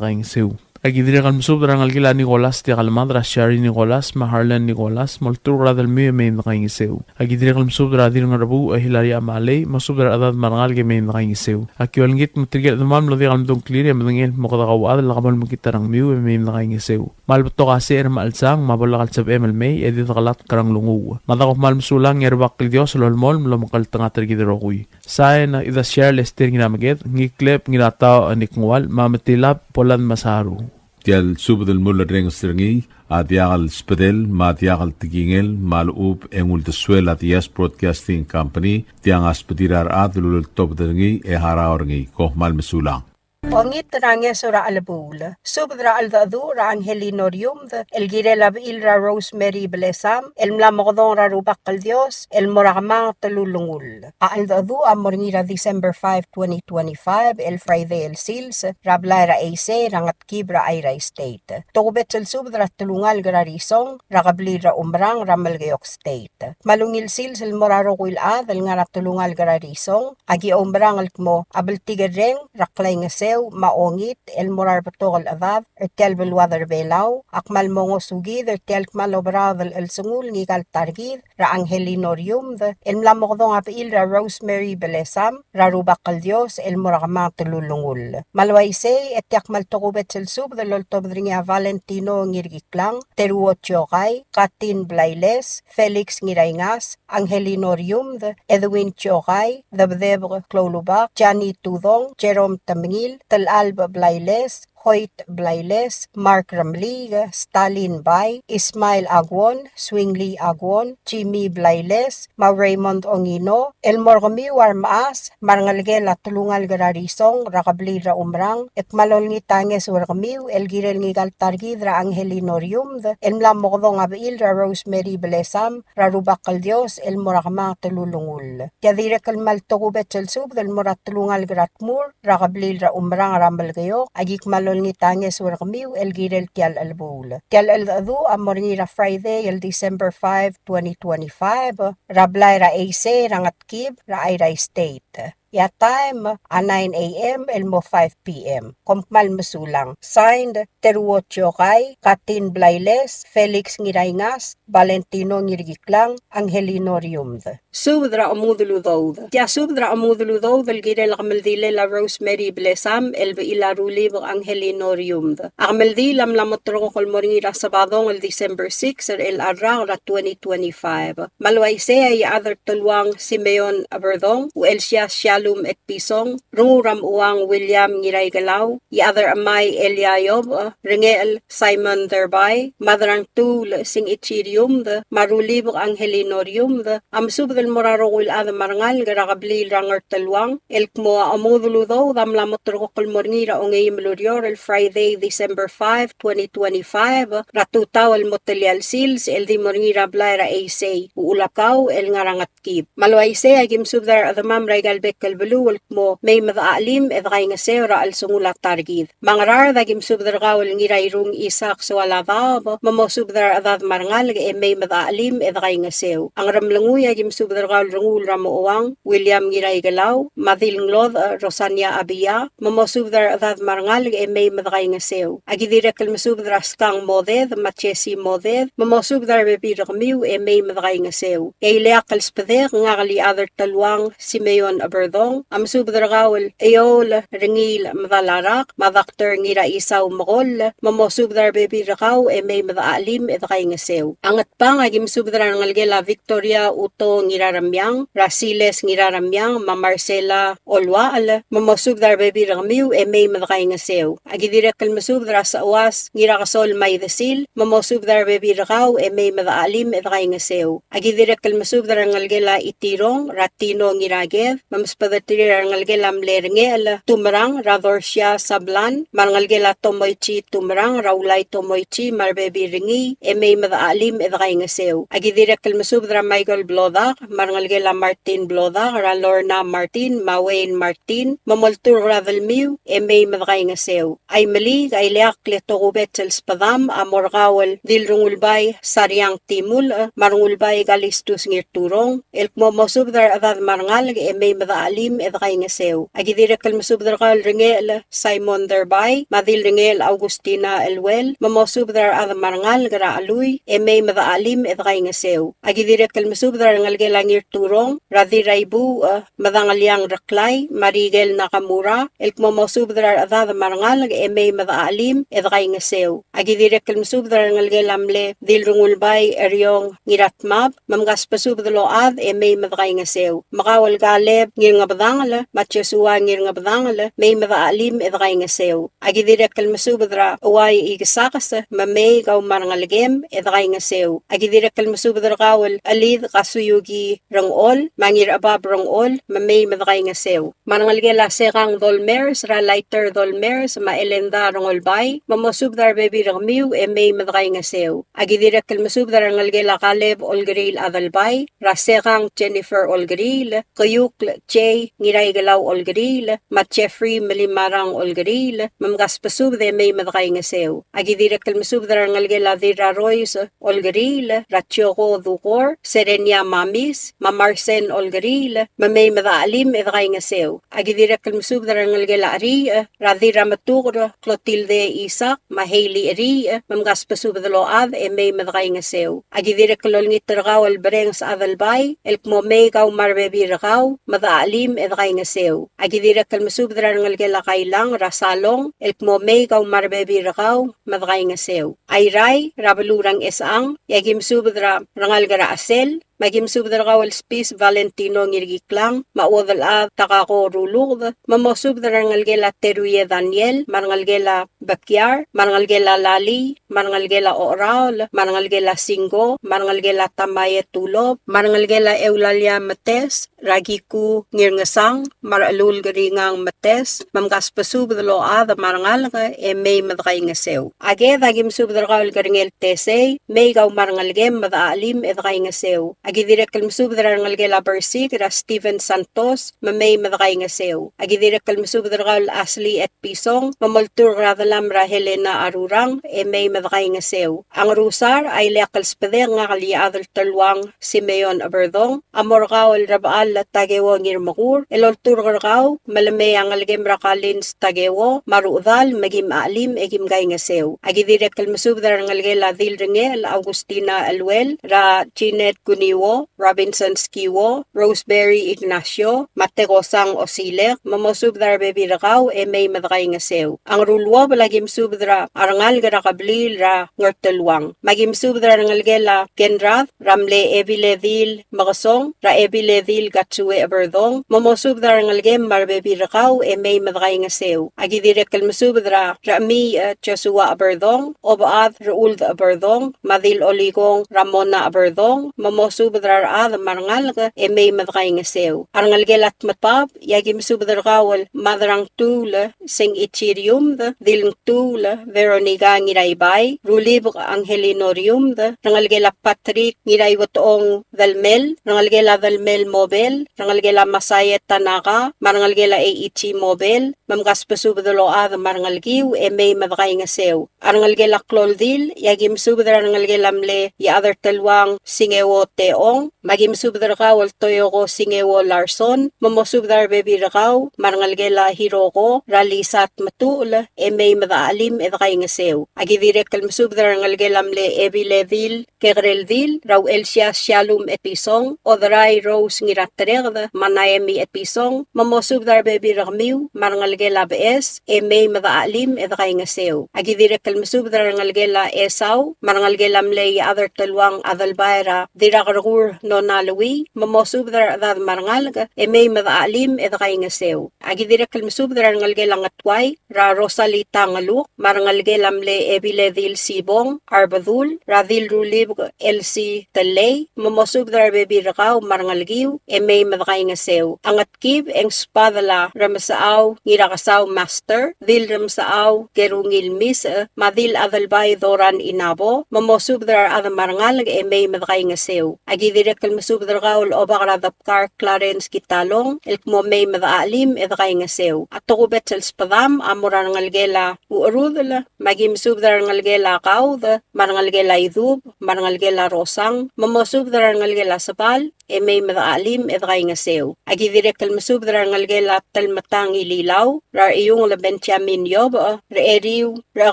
kaingeseu. A ki dirrek el mesubed er a rengelekel a Nicholas Tiakal Mad, er a Shari Nicholas, me a Harlan Nicholas, molturk er a delmiu e mei me de kaingeseu. A ki dirrek el mesubed er a Dirngerbuuch, e, Hilaria Malei, mosubed er a rechedad me a rengalek e mei me de kaingeseu. A ki olengit me tirke el chedemam el mlo diak el mdung a ngklir e medengei el kmo kede kauchad el lak bo lemekngit a rengmiu e mei me de kaingeseu. Me a le betok a secher me a chelsang, me a bo lak el sebechem el mei, e di dekelatk er a nglunguuch. Me a dako kmal mesulang e a Rubak el Dios el olemolem el omekngeltengat er kid el rokui. Sain, Idasiar Lester Ngirameked, Ngikleb Ngiratau Nikngual, me a Metilab Poland Masaru. Tia el subed el mulerrenges er ngii a diak el sbedel me a diak el tekingel me a lechub e ng uldesuel a Diaz Broadcasting Company, tiang a sbedir a rechad el uleltobed er ngii e harau er ngii. Kom kmal mesulang. Ongit er a ngeso er a chelebuul. Subed er a cheldecheduch er a Angelino Riumd el kirel a bechil er a Rosemary Blesam el mla mokedong er a Rubak el Dios el mo er a kemanget el ulengull. A cheldecheduch a mo er ngii er a December five, twenty twenty-five, el Friday el sils, er a blai er a Eisei er a Ngetkib er a Airai State. Tokubets el subed er a telungalek er a Risong er a kebliil er a Umerang er a Melekeok State. Me a ungil sils el mo er a rokui el chad el ngar er a telungalek er a Risong, a ki oumerang el kmo a bltikerreng er a klaingeseu me a ongit el mo er a rebetok el chedad er tia el beluad er Belau, a kmal mo ngosukid er tia el kmal oberaod el chelsengul ngika el ta er kid er a Angelino Riumd el mla mokedong a bechil er a Rosemary Blesam er a Rubak el Dios el mo er a kemanget el ulengull. Me a le uaisei e tia kmal tokubets el subed el oltobed er ngii a Valentino Ngirkiklang, Teruo Tiokai, Katin Blailes, Felix Ngiraingas, Angelino Riumd, Edwin Tiokai, Debdeb Kloulubak, Jani Tudong, Jerome Temengil, Telalb Blailes, Hoyt Blailes, Mark Remeliik, Stalin Bai, Ismael Aguon, Swingli Aguon, Jimmy Blailes, me a Raymond Ongino, el mo er kemiu a remechas me a rengelekel a telungalek er a Risong er a kebliil er a Umerang, e kmal olengit a ngeso er kemiu el kirel ngika el ta er kid er a Angelino Riumd el mla mokedong a bechil er a Rosemary Blesam er a Rubak el Dios el mo er a kemanget el ulengull. Tia dirrek el kmal tokubets el subed el mo er a telungalek er a Tmur er a kebliil er a Umerang er a Melekeok, a ki kmal olengit a ngeso er kemiu el kirel tia el chelebuul. Tia el cheldecheduch a mo er ngii er a Friday el December five, twenty twenty-five, er a blai er a Eisei er a Ngetkib er a Airai State. E a taem a nine A M el mo five P M. Kom kmal mesulang. Signed, Teruo Tiokai, Katin Blailes, Felix Ngiraingas, Valentino Ngirkiklang, Angelino Riumd. Subed er a omudel udoud. Tia subed er a omudel udoud el kirel a kemeldilel a Rosemary Blesam el bechil a Rulibek Angelino Riumd. A kemeldiil a mla moterekokl el mo er ngii er a Sabadong el December six er chelecha el rak er a twenty twenty-five. Me a le uaisei a Iechad er Teluang Simeon Eberdong, Uchelsias Shallum Etpison, Rengul er a Mechuang William Ngiraikelau, Iechad er a Chemai Elia Iobech, Rengechel Simon Derbai, Mad er a Ngtuul Singichi Riumd, me a Rulibek Angelino Riumd, a mesubed el mo er a rokui el chad me a rengalek er a kebliil er a Ngerteluang, el kmo a omudel udoud a mla moterekokl el mo er ngii er a ongeim el ureor el Friday, December five, twenty twenty-five, er a tutau el mo telia el sils el di mo er ngii er a blai er a Eisei, Uchulakau, el ngar er a Ngetkib. Me a le uaisei a ki mesubed er a rechedemam er aika el bek el beluu el kmo mei me dechachelim e dekaingeseu er a chelsengul a ta er kid. Me a Ngaraard a ki mesubed er kau el Ngirairung Isaac Soaladaob, me mosubed er a rechedad me a rengalek e mei me dechachelim e dekaingeseu. A Ngeremlengui a ki mesubed er kau el Rengul er a Mochouang William Ngiraikelau, me a Dilnglodech Rosania Abia, me mosubed er a rechedad me a rengalek e mei me dekaingeseu. A ki dirrek el mesubed er a Skang Moded, me a Jesse Moded, me mosubed er a rebebil er kemiu e mei me dekaingeseu. E a ileakl el sbedek, ngak el Iechad er Teluang Simeon Eberdong, a mesubed er kau el Eoul Rengiil Medalarak, me a Doctor Ngiraisau Mekoll, me mosubed er a rebebil er kau e mei me dechachelim e dekaingeseu. A Ngatpang a ki mesubed er a rengelekel a Victoria Uto Ngiraremiang, er a Siles Ngiraremiang, me a Marcela Oluachel, me mosubed er a rebebil er kemiu e mei me dekaingeseu. A ki dirrek el mesubed er a Sechuas Ngirakesol Maidesil, me mosubed er a rebebil er kau e mei me dechachelim e dekaingeseu. A ki dirrek el mesubed er a rengelekel a Itirong, er a Tino Ngiraked, me msbedeterir a rengelekel a mle Rengechel Tumerang, er a Dorsia Sablan, me a rengelekel a Tomoichi Tumerang, er a Ulai Tomoichi, me a rebebil er ngii, e mei me dechachelim e dekaingeseu. A ki dirrek el mesubed er a Michael Blodak, me a rengelekel a Martin Blodak, er a Lorna Martin, me a Wayne Martin, me molturk er a delmiu, e mei me dekaingeseu. A Imeliik, a ileakl e tokubets el sbedam a mo er kau el Dilrengulbai Sariang Timulch, me a Rengulbai Kalistus Ngirturong, el kmo mosubed er a rechedad me a rengalek e mei me dechachelim e dekaingeseu. A ki dirrek el mesubed er kau el Rengechel Simon Derbai, me a Dilrengechel Augustina Eluel, me mosubed er a rechad me a rengalek er a Chelui, e mei me dechachelim e dekaingeseu. A ki dirrek el mesubed er a rengelekel a Ngirturong, er a Dirraibuuch, Medangeliang Reklai, me a Rikel Nakamura, el kmo mosubed er a rechedad me a rengalek e mei me dechachelim e dekaingeseu. A ki dirrek el mesubed er a rengelekel a mle Dilrengulbai Eriong Ngiratmab, me mkasbesubed el ochad e mei me dekaingeseu. Me kau el Kaleb Ngirnge Bedangel, me a Joshua Ngirngebedangel, mei me dechachelim e dekaingeseu. Aki dirrek el mesubed er a Uai Ikesakes, me mei kau me a rengelekem e dekaingeseu. Aki dirrek el mesubed er kau el Chelid Kasuyuki Rengchol, me a Ngirchebab Rengchol, me mei me dekaingeseu. Me a rengelekel a Sekang Dolmers, er a Laiter Dolmers, me a Elenda Rengolbai, me mosubed er a rebebil er kemiu e mei me dekaingeseu. Aki dirrek el mesubed er a rengelekel a Kaleb Olkeriil Adelbai, er a Sekang Jennifer Olkeriil, Keiukl J. Ngiraikelau Olkeriil, me a Jeffrey Melimarang Olkeriil, me mkasbesubed e mei me dekaingeseu. Aki dirrek el mesubed er a rengelekel a Dirrarois Olkeriil, er a Joko Dukor, Serenia Mamis, me a Marsen Olkeriil, me mei me dechachelim e dekaingeseu. Aki dirrek el mesubed er a rengelekel a Cheriich, er a Dirrametuker Clotilde Isak, me a Hailey Cheriich, me mkasbesubed el ochad e mei me dekaingeseu. Aki dirrek el olengit er kau el Berenges Adelbai, el kmo mei kau me a rebebil er kau, me dechachelim e dekaingeseu. Aki dirrek el mesubed er a rengelekel a Kailang, er a Salong, el kmo mei kau me a rebebil er kau, me dekaingeseu. Airai, er a beluu er a Ngchesechang, e aki mesubed er a rengalek er a Chesel, me aki mesubed er kau el Spis Valentino Ngirkiklang, me a Uodelchad Takako Ruluked, me mosubed er a rengelekel a Teruie Daniel, me a rengelekel a Bekiar, me a rengelekel a Lali, me a rengelekel a Ocheraol, me a rengelekel a Singko, me a rengelekel a Tamaie Tulop, me a rengelekel a Eulalia Metes, er a Kiku Ngirngesang, me a Rechelulk Ringang Metes, me mkasbesubed el ochad me a rengalek e mei me dekaingeseu. A Ked, aki mesubed er kau el Kerengel Tesei, mei kau me a rengelekem me dechachelim e dekaingeseu. Aki dirrek el mesubed er a rengelekel a Bersik, er a Steven Santos, me mei me dekaingeseu. Aki dirrek el mesubed er kau el Ashley Etpison, me molturk er a delam er a Helena Arurang, e mei me dekaingeseu. A Ngerusar, a ileakl el sbedek ngak el Iechad el Teluang Simeon Cheberdong, a mo er kau el Rebechall Takeo Ngirmekur, el olturk er kau, me le mei a ngelekem er a Kalins Takeo, me a rechedal, me kim chachelim e kim kaingeseu. Aki dirrek el mesubed er a rengelekel a Dilrengechel Augustina Eluel, er a Jeanette Kuniuo, Robinson Skiuo, Roseberry Ignacio, me a Tekosang Osilek, me mosubed er a rebebil er kau e mei me dekaingeseu. A Ngeruluobel, aki mesubed er a rengalek er a kebliil er a Ngerteluang. Me aki mesubed er a rengelekel a Kenrad, er a mle Ebiledil Mekesong, er a Ebiledil Katsue Cheberdong, me mosubed er a rengelekem me a rebebil er kau e mei me dekaingeseu. Aki dirrek el mesubed er a Rechemiich Joshua Cheberdong, Obechad Rechuld Cheberdong, me a Dil Olikong Ramona Cheberdong, me mosubed er a rechad me a rengalek e mei me dekaingeseu. A rengelekel a Tmetbab, e aki mesubed er kau el Mad er a Ngtuul Sengichi Riumd, Dil Ngtuul Veronica Ngiraibai, Rulibek Angelino Riumd, rengelekel a Patrick Ngiraiuetong Delmel, rengelekel a Delmel Mobel, rengelekel a Masaiet Tanaka, me a rengelekel a Eiichi Mobel, me mkasbesubed el ochad me a rengelekiu e mei me dekaingeseu. A rengelekel a Kloldil, e aki mesubed er a rengelekel a mle Iechad er Teluang Singeo Teong, me aki mesubed er kau el Toyoko Singeo Larson, me mosubed er a rebebil er kau, me a rengelekel a Hiroko, er a Lisa Tmetuchl, e mei me dechachelim e dekaingeseu. Aki dirrek el mesubed er a rengelekel a mle Ebiledil Kekereldil, er a Uchelsias Shallum Etpison, Oderai Rose Ngiratereked, me a Naemi Etpison, me mosubed er a rebebil er kemiu, me a rengelekel a Beches, e mei me dechachelim e dekaingeseu. Aki dirrek el mesubed er a rengelekel a Esau, me a rengelekel a mle Iechad er Teluang Adelbai er a Dirrakerkur Nona Lui, me mosubed er a rechedad me a rengalek, e mei me dechachelim e dekaingeseu. Aki dirrek el mesubed er a rengelekel a Ngetuai, er a Rosalita Ngeluk, me a rengelekel a mle Ebiledil Sibong Arbedul, er a Dil Rulibek Elsie Telei, me mosubed er a rebebil er kau me a rengelekiu, e mei me dekaingeseu. A Ngetkib, e ng sbadel a Remesechau Ngirakesau Master, Dil Remesechau Kerungil Misech, me a Dil Adelbai Doran Inabo, me mosubed er a rechad me a rengalek e mei me dekaingeseu. Aki dirrek el mesubed er kau el Obak er a Debkar Clarence Kitalong, el kmo mei me dechachelim e dekaingeseu. A tokubets el sbedam a mo er a rengelekel a Ucherudel, me aki mesubed er a rengelekel a Kaud, me a rengelekel a Idub, me a rengelekel a Rosang, me mosubed er a rengelekel a Sebal, e mei me dechachelim e dekaingeseu. Aki dirrek el mesubed er a rengelekel a Telmetang Ililau, er a Rechiungel Benjamin Iobech, er a Eriu, er a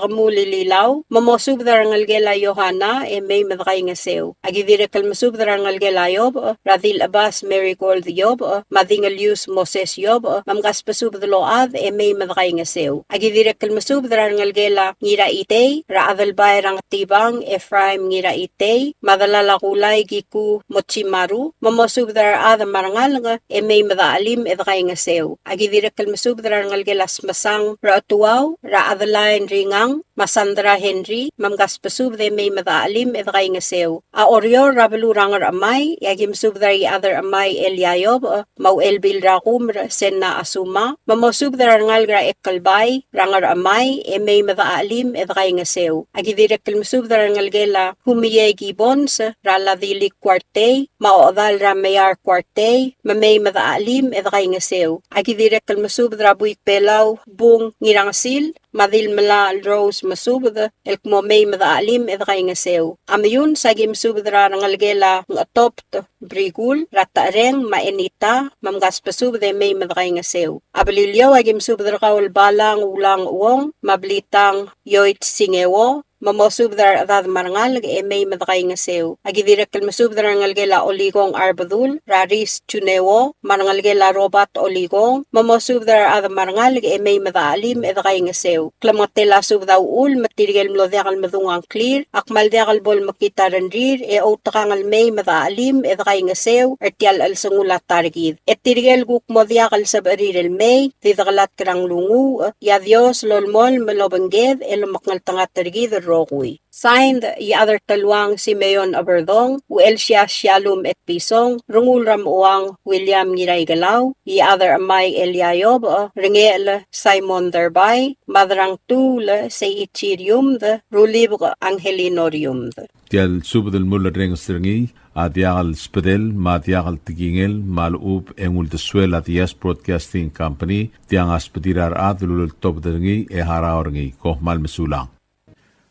Kemul Ililau, me mosubed er a rengelekel a Yohana, e mei me dekaingeseu. Aki dirrek el mesubed er a rengelekel a Iobech, er a Dilchebas Marigold Iobech, me a Dingelius Moses Iobech, me mkasbesubed el ochad, e mei me dekaingeseu. Aki dirrek el mesubed er a rengelekel a Ngiraitei, er a Adelbai er a Ngetibang Ephraim Ngiraitei, me a delal a Kulai Kiku Mochimaru, me mosubed er a rechad me a rengalek e mei me dechelim e dekaingeseu. Aki dirrek el mesubed er a rengelekel a Smesang er a Otuau, er a Adeline Ringang, me a Sandra Henry, me mkasbesubed e mei me dechelim e dekaingeseu. A Oreor er a beluu er a Ngerchemai, e aki mesubed er a Iechad er Chemai Elia Iobech, me a Uchelbil er a Kumer Senna Asuma, me mosubed er a rengalek er a Ekelbai er a Ngerchemai e mei me dechelim e dekaingeseu. Aki dirrek el mesubed er a rengelekel a Humie Gibbons er a Ladilik Kuartei, me a Ochedal er a Meiar Kuartei, me mei me dechelim e dekaingeseu. Aki dirrek el mesubed er a Buik Belau Bung Ngirangesil, me a Dilmelachel Rose, mesubed el kmo mei me dechelim e dekaingeseu. A Meyuns, aki mesubed er a rengelekel a Ngchetobt Brikul er a Techereng me a Enita, me mkasbesubed e mei me dekaingeseu. A Beliliou, aki mesubed er kau el Balang Ulang Uong me a Blitang Yoit Singeo, me mosubed er a rechedad me a rengalek e mei me dekaingeseu. Aki dirrek el mesubed er a rengelekel a Olikong Arbedul er a Ris Juneo, me a rengelekel a Robert Olikong, me mosubed er a rechad me a rengalek e mei me dechelim e dekaingeseu. Klemengetel a subed a uchul me tirke el mlo diak el medung a ngklir a kmal diak el bo lemekngit a rengrir e outekangel el mei me dechelim e dekaingeseu er tia el chelsengul a ta er kid. E tirke el kuk mo diak el sebechir el mei, di dekelatk er a nglunguuch, e a Dios lolemolem el obengked e lomekngeltengat er kid el rokui. Signed, Iechad er Teluang Simeon Oberdong, Uchelsias Shallum Etpison, Rengul er a Mechuang William Ngiraikelau, Iechad er Chemai Elia Iobech, Rengechel Simon Derbai, Madrangtuul Seichi Riumd, Rulibek Angelino Riumd. Tia el subed el mulerrenges er ngii a diak el sbedel me a diak el tekingel me a lechub e ng uldesuel a Diaz Broadcasting Company, tiang a sbedir a rechad el uleltobed er ngii e harau er ngii. Kom kmal mesulang.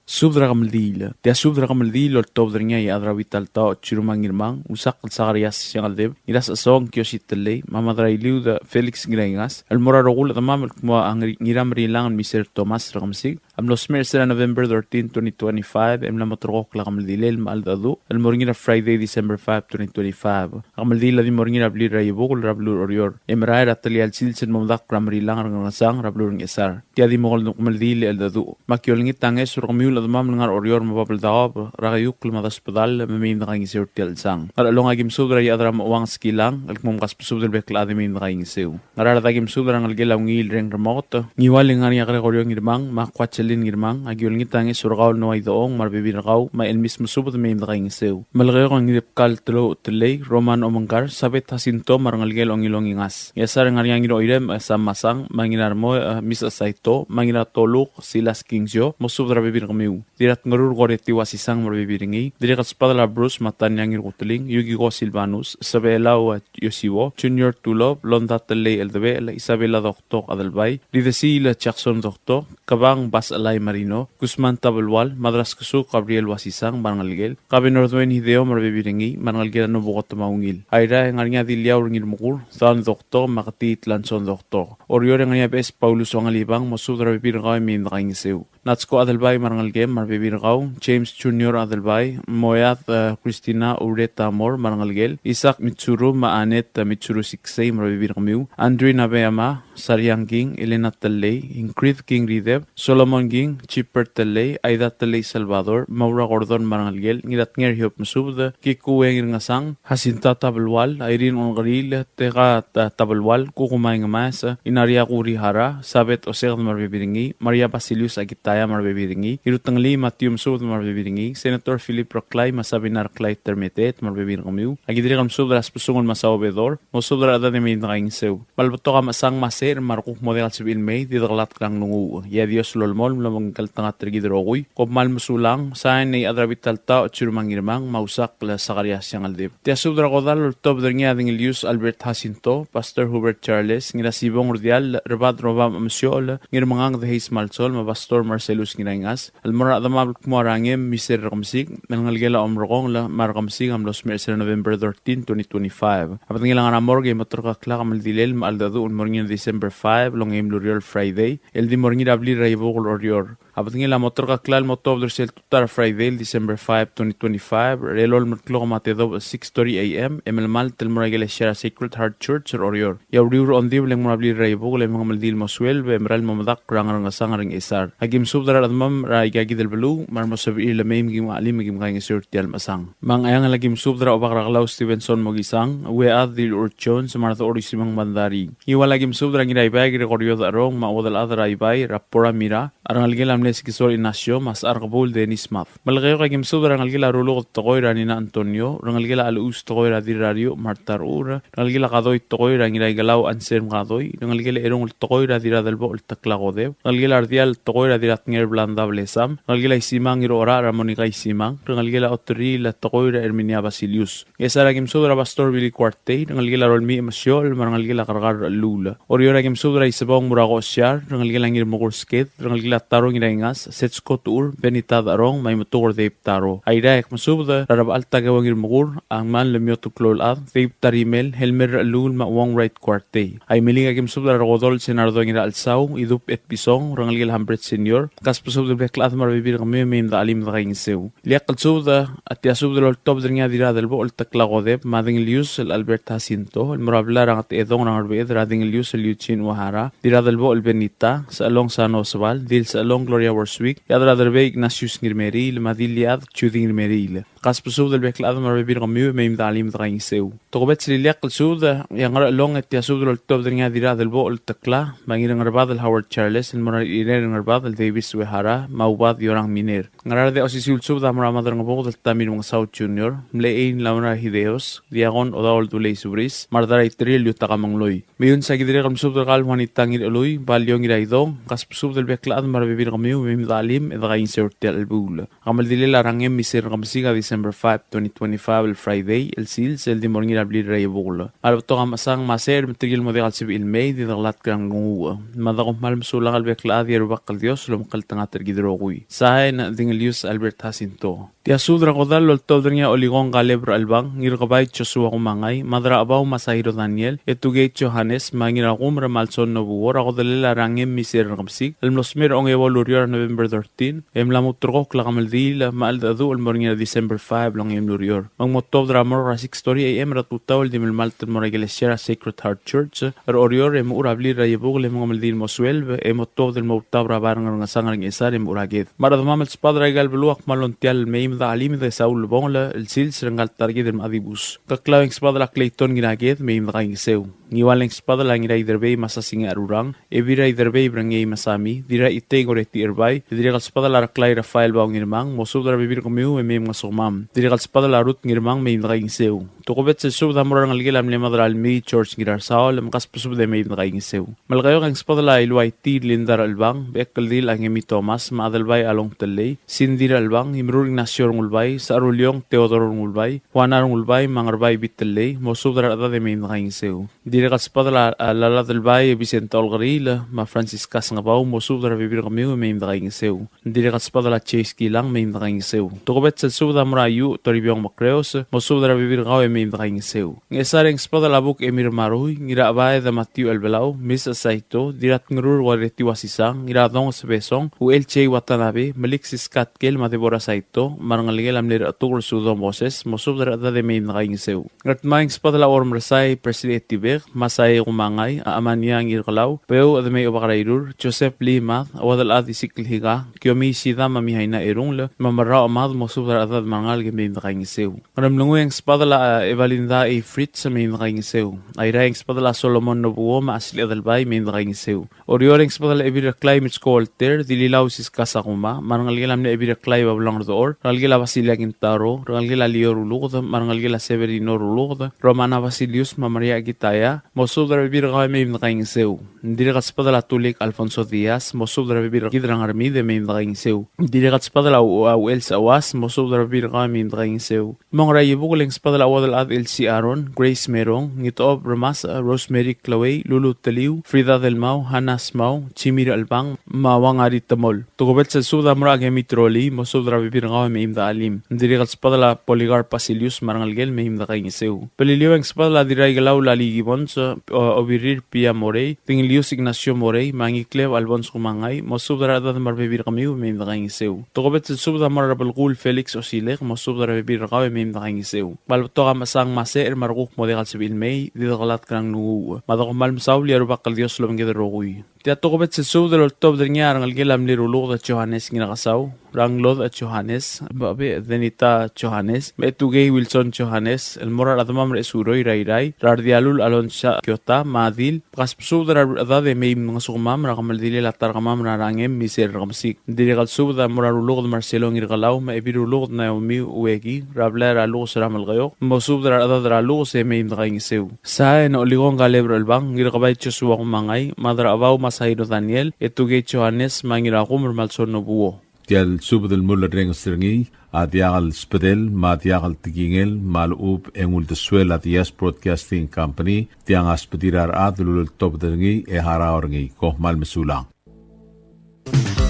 Subed er a kemeldiil. Tia subed er a kemeldiil el oltobed er ngii a Iechad er a Bital Taoch Chirumang Ngirmang, Usakl Sakarias Siangeldeb, Ngirasechesong Kiosi Tellei, me a Madrailiud Felix Ngiraingas, el mo er a rokui el chedemam el kmo a Ngir-, Ngiramerilang el Miser Thomas Rekemesik, a mlo smecher er sel November thirteen, twenty twenty-five, e mla mo terrekokl a kemeldilel me a cheldecheduch el mo er ngii er a Friday, December five, twenty twenty-five. A kemeldiil a di mo er ngii er a blil er a Iebukel er a beluu er Oreor. E merael er a tia el sils el mo medakl er a Merilang er a Ngerkesang er a beluu er Ngchesar. Tia di mo kemeldiil el cheldecheduch. Me aki olengit a ngeso er kemiu el chedemam el ngar er Oreor me a Babeldaob er a Keiukl me a Desbedall me mei me dekaingeseu er tia el chelsang. Ngerchelong, aki mesubed er a Iechad er a Mechuang Skilang el kmo mkasbesubed el bek el chad e mei me dekaingeseu. Ngaraard, aki mesubed er a rengelekel a Ungil Reng Remoket, Ngiwal e ng ngar er ngii a Gregorio Ngirmang me a Kuachelin Ngirmang. Aki olengit a ngeso er kau el Noah Idechong me a rebebil er kau, me a Elmis, mesubed e mei me dekaingeseu. Melekeok, Ngiribkal Telou Tellei, Roman Omengkar, Sabet Jacinto me a rengelekel a Ongilong Ingas. Ngchesar, e ng ngar er ngii a Ngiroirem Sam Masang me a Ngirarmoi, e, Mis Saito me a Ngiratoluk Silas Kingsio, mosubed er a rebebil er kemiu. Dirratngerur Goretti Uasisang me a rebebil er ngii, dirrek el sbadel a Bruce me a Tania Ngirkuteling, Yukiko Silvanus, Sebelau Yosiwo, Junior Tulop, Londa Tellei Eldebechel, Isabela Doktok Adelbai, Lidesiil Jackson Doktok, Kebang Bas Elai Marino, Guzman Tabelual, Madraskesuk Gabriel Uasisang me a rengelekel, Kabenor Duen Hideo me a rebebil er ngii, me a rengelekel a Nobuko Temaungil. Airai, e ng ngar er ngii a Diliaur Ngirmekur, Thaon Doktok me a Ketii Tlanson Doktok. Oreor, e ng ngar er ngii a Bes Paulus Ongalibang, mosubed er a rebebil er kau e mei me dekaingeseu. Natsko Adelbai me a rengelekem me a rebebil er kau, James Junior Adelbai, Moead, e, Christina Ureta Mor me a rengelekel, Isaac Mitsuru me a Annette, e, Mitsuru Siksei me a rebebil er kemiu, Andrew Nabeyama, Sariang King, Elena Tellei, Ingrid King Rideb, Solomon King, Chipper Tellei, Aida Tellei Salvador, Maura Gordon me a rengelekel, Ngiratnger Hiob, mesubed, Kikue Ngirngesang, Jacinta Tabelual, Irene Ongeriil, Teka Ta-, Tabelual, Kukumai Ngemaes, Inaria Kurihara, Sabet Oseked me a rebebil er ngii, Maria Basilius Akitaya me a rebebil er ngii, Irutengelii Matthew, mesubed me a rebebil er ngii, Senator Philip Reklai me a Sabina Reklai Termeteet me a rebebil er kemiu. Aki dirrek el mesubed er a Sbesungel me a Saubedor, mosubed er a rechedad e mei me dekaingeseu. Me a le betok a mechesang me a secher me a rekuk mo diak el sebechir el mei, di dekelatk er a nglunguuch. E a Dios lolemolem el omekngeltengat er kid el rokui. Kom kmal mesulang. Sain, Iechad er a Bital Taoch Chirumang Ngirmang me a Usakl Sakarias Siangeldeb. Tia subed er a kodall el oltobed er ngii a Dengelius Albert Jacinto, Pastor Hubert Charles, Ngirasibong Rdiall, Rebad Robam Mesiochel, Ngirmengang Deheis Malsol me a Pastor Marcelus Ngiraingas, el mo er a rechedemam el kmo a Rangem Miser Rekemesik, el ngelekel a Omrekongel me a Rekemesik, a mlo smecher er sel November thirteen, twenty twenty-five. A bedengel a ngar er a morgue e mo terrekokl a kemeldilel me a cheldecheduch el mo er ngii er a December five, el ongeim el ureor, Friday, el di mo er ngii er a blil er a Iebukel er Oreor. A bedengel a mo terkeklel el mo tuobed er sel tutau er a Friday el December five, twenty twenty-five, er a elolem el klok me a tedobech, six thirty A M, e melemalt el mo er a ikelesia er a Sacred Heart Church er Oreor. E a uriul er a ongdibel e ng mo er a blil er a Iebukel e mengemeldiil el mo sueleb e merael el mo medakl er a Ngerngesang er a Ngchesar. Aki mesubed er a rechedemam er aika kid el beluu me a remo sebechir el mei me kim chelim me kim kaingeseu er tia el mechesang. Me a Ngcheangel aki mesubed er a Obak er a Kelau Stevenson Mokisang, Uead Dilur Jones, me a Redechor Isimang Bandarii. Ngiwal aki mesubed er a Ngiraibai Gregorio Decherong, me a chuodel chad er a Ibai er a Pora Mira, a rengelekel a mle Sikisol Ignacio, me a Sechar Kebul Dennis Mad. Melekeok aki mesubed er a rengelekel a Ruluked Tekoi er a Nina Antonio, rengelekel a Chelechus Tekoi er a Dirrariuch Martha Rechur, rengelekel a Kadoi Tekoi er a Ngiraikelau Anselm Kadoi, rengelekel a Erungel Tekoi er a Dirradelbochel Tekla Kodep, rengelekel a Rdial Tekoi er a Dirratnger Blanda Blesam, rengelekel a Isimang Ngirochorach er a Monica Isimang, rengelekel a Oteriil Tekoi er a Erminia Basilius. Ngchesar aki mesubed er a Pastor Billy Kuartei, rengelekel a Rolmii Mesiol, me a rengelekel a Kerkar Rellul. Oreor aki mesubed er a Isebong Murako Siar, rengelekel a Ngirmekur Sked, rengelekel a Taro Ngiraingas, Setsko Tuur, Benita Decherong, me a Imetuker Dave Taro. Airai aki mesubed er a Rebechall Takeo Ngirmekur, a Ngmal Lemiotu Kloulechad, Dave Tarimel, Helmer Rellul, me a Uong Wright Kuartei. Aimeliik aki mesubed er a Rekodol Senardo Ngirachelsau, Idub Etpison, rengelekel a Hambret Senior, kasbesubed el bek el chad me a rebebil er kemiu e mei me de chelim e de kaingeseu. Ileakl el subed, a tia subed el oltobed er ngii a Dirradelbochel Tekla Kodep, me a Dingelius el Albert Jacinto, el mo er a blai er a Ngetechedong er a Ngerbeched er a Dingelius el Eugene Uehara, Dirradelbochel Benita, Sechelong Sano Sebal, Dil Sechelong Gloria Worswick, Iechad er a Derbei Ignatius Ngirmeriil, me a Dil Iechad Judy Ngirmeriil. Kasbesubed el bek el chad me a rebebil er kemiu e mei me de chelim e de kaingeseu. Tokubets el ileakl el subed, e a Ngerchelong, e tia subed el oltobed er ngii a Dirradelbochel Tekla, me a Ngirngerbad el Howard Charles, el mo er a Irngerbad el Davis Uehara, me a Ubad Yorang Miner. Ngaraard e a osisiu el subed a mo er a Madrangebuked el Tamir Mengesau Junior, Mlechein Laura Hideos, Diakon Odaol Dulei Subris, me a Rdaraiterir el Yutaka Mengloi. Meiuns aki dirrek el mesubed er kau el Juanita Ngirchelui, Balio Ngiraidong, kasbesubed el bek el chad me a rebebil er kemiu e mei me de chelim e de kaingeseu er tia el chelebuul. A kemeldilel a Rangem Miser Kemesik a December five, twenty twenty-five, el Friday, el sils, el di mo er ngii er a blil er a Iebukel. A lebetok a mechesang me a secher me tirke el mo diak el sebechir el mei, di dekelatk er a nglunguuch. Me a dekuk kmal mesulang el bek el chad e a Rubak el Dios a lomekngeltengat er kid el rokui. Sain, Dingelius Albert Jacinto. Tia subed er a kodall el oltobed er ngii a Olikong Kaleb er a Chelbang, Ngirkebai Joshua Kumangai, Madrachebau Masahiro Daniel, Etukei Johannes, me a Ngirakumer Malson Nobuo, er a kodellel a Rangem Miser Kemesik, el mlo smecher er a ongeua el ureor er a November thirteen, e mla mo ulterekokl a kemeldiil me a cheldecheduch el mo er ngii er a December five el ongeim el ureor. Me ng mo tuobed er a morgue er a six thirty A M er a tutau el di melemalt el mo er a ikelesia er a Sacred Heart Church er Oreor, e mochu er a blil er a Iebukel e mengemeldiil el mo sueleb, e mo tuobed el mo outab er a bai er a Ngerngesang er a Ngchesar e mochu er a ked. Me a rechedemam el sbadel er aika el beluu a kmal ongtial el mei me de chelim e de saul el bongel el sils er ngka el ta er kid el mla dibus. Keklau e ng sbadel a Clayton Ngiraked, mei me de kaingeseu. Ngiwal e ng sbadel a Ngiraiderbei Masasingech Rurang, Ebil er a Iderbei Brengei Masami, Dirraitei Ngoreti Erbai, dirrek el sbadel a Reklai Rafael Bao Ngirmang, mosubed er a rebebil er kemiu e mei mngesukemam. Dirrek el sbadel a Ruth Ngirmang, mei me de kaingeseu. Tokubets el subed a mo er a rengelekel a mle Madralmii George Ngirarsaol, me kasbesubed e mei me de kaingeseu. Melekeok e ng sbadel a Iluaitii Linda Rechelbang, Bechekeldil a Ngemi Thomas, me a Adelbai Along Tellei, Cindy Rechelbang, Imrur Ignacio Rengulbai, Saruliong Theodore Rengulbai, Juana Rengulbai, me a Ngerbai Bitellei, mosubed er a rechedad e mei me de kaingeseu. Dirrek el sbadel a, a, Laladelbai Vicenta Olkeriil, me a Francisca Sengebau, mosubed er a rebebil er kemiu e mei me de kaingeseu. Dirrek el sbadel a Chase Kilang, mei me de kaingeseu. Tokubets el subed a mo er a Iuch Toribiong Mekreos, mosubed er a rebebil er kau e mei me de kaingeseu. Ngchesar e ng sbadel a Buk Emir Marui, Ngirachebaed a Matiu Elbelau, Mis Saito, Diratngerur Uareti Uasisang, Ngiradong Sebesong, Uchel Chei Watanabe, Melik Siska Tkel, me a Debora Saito, me a rengelekel a mle Rechetuker Sudo Moses, mosubed er a rechedad e mei me de kaingeseu. Ngardmau e ng sbadel a Ormersai Presley Etibek, Masai Kumangai, a Amania Ngirkelau, Peu Edemei Obak er a Irur, Joseph Lee Mad, Uodelchad Isikl Hika, Kiomi Ishida me a Mihaina Erungel, me a Merrau Mad, mosubed er a rechedad me a rengalek e mei me de kaingeseu. Ngeremlengui e ng sbadel a, a, Evalinda A. Fritz, mei me de kaingeseu. Airai e ng sbadel a Solomon Nobuo me a Asli Adelbai, mei me de kaingeseu. Oreor e ng sbadel a Ebil Reklai Mitsko Olter, Dililau Siska Sakuma, me a rengelekel a mle Ebil Reklai Bablong Rdechor, rengelekel a Basilia Kintaro, rengelekel a Lior Uluked, me a rengelekel a Severino Uluked, Romana Basilius, me a Maria Kitaya, mosubed er a rebebil er kau e mei me de kaingeseu. Ng dirrek el sbadel a Tulik Alfonso Diaz, mosubed er a rebebil er kid er a Ngermid e mei me de kaingeseu. Ng dirrek el sbadel a U-, a Uchel Sauas, mosubed er a rebebil er kau e mei me de kaingeseu. Mong er a Iebukel e ng sbadel a Uodel Ad Elsie Aaron, Grace Merong, Ngitob Remas, Rosemary Chloe, Lulu Teliu, Frida Delmau, Hannah Smau, Jimmy Rechelbang, me a Wangari Temol. Tokubets el subed a mo er a Kemi Troli, mo subed er a rebebil er kau e mei me de chelim. Ng dirrek el subedel a Polycarp Basilius me a rengelekel, mei me de kaingeseu. Beliliou e ng subedel a Dirraikelau Lali Gibbons, o, Obirir Pia Morei, Dingelius Ignacio Morei, me a Ngikleb Alphonse Kumangai, mo subed er a rechedad me a rebebil er kemiu e mei me de kaingeseu. Tokubets el subed a mo er a Rebelkuul Felix Osilek, mo subed er a rebebil er kau e mei me de kaingeseu. Me a le betok a mechesang me a secher me a rekuk mo diak el sebechir el mei, di dekelatk er a nglunguuch. Me a de kom kmal mesaul e a Rubak el Dios lobengked el rokui. Tia tokubets el subed el oltobed er ngii a rengelekel a mle Ruluked a Johannes Ngirakesau, Ranglod a Johannes, Babe Denita Johannes, me a Etukei Wilson Johannes, el mo er a rechedemam er a Esuroi er a Irrai, er a Rdialul Alonsa Kiota, me a Dil, kasbesubed er a rechedad e mei mngesukemam er a kemeldilel a ta er kemam er a Rangem Miser Rekemesik. Ng dirrek el subed a mo er a Ruluked Marcelo Ngirkelau, me a Ebil Ruluked Naomi Ueki, er a blai er a Lukes er a Melekeok, mo subed er a rechedad er a Lukes e mei me de kaingeseu. Sain, Olikong Kaleb Rechelbang, Ngirkebai Joshua Kumangai, Madrabau Masahiro Daniel, Etukei Johannes, me a Ngirakumer Malson Nobuo. Tia el subed el mulerrenges er ngii a diak el sbedel me a diak el tekingel me a lechub e ng uldesuel a Diaz Broadcasting Company, tiang a sbedir a rechad el uleltobed er ngii e harau er ngii. Kom kmal mesulang.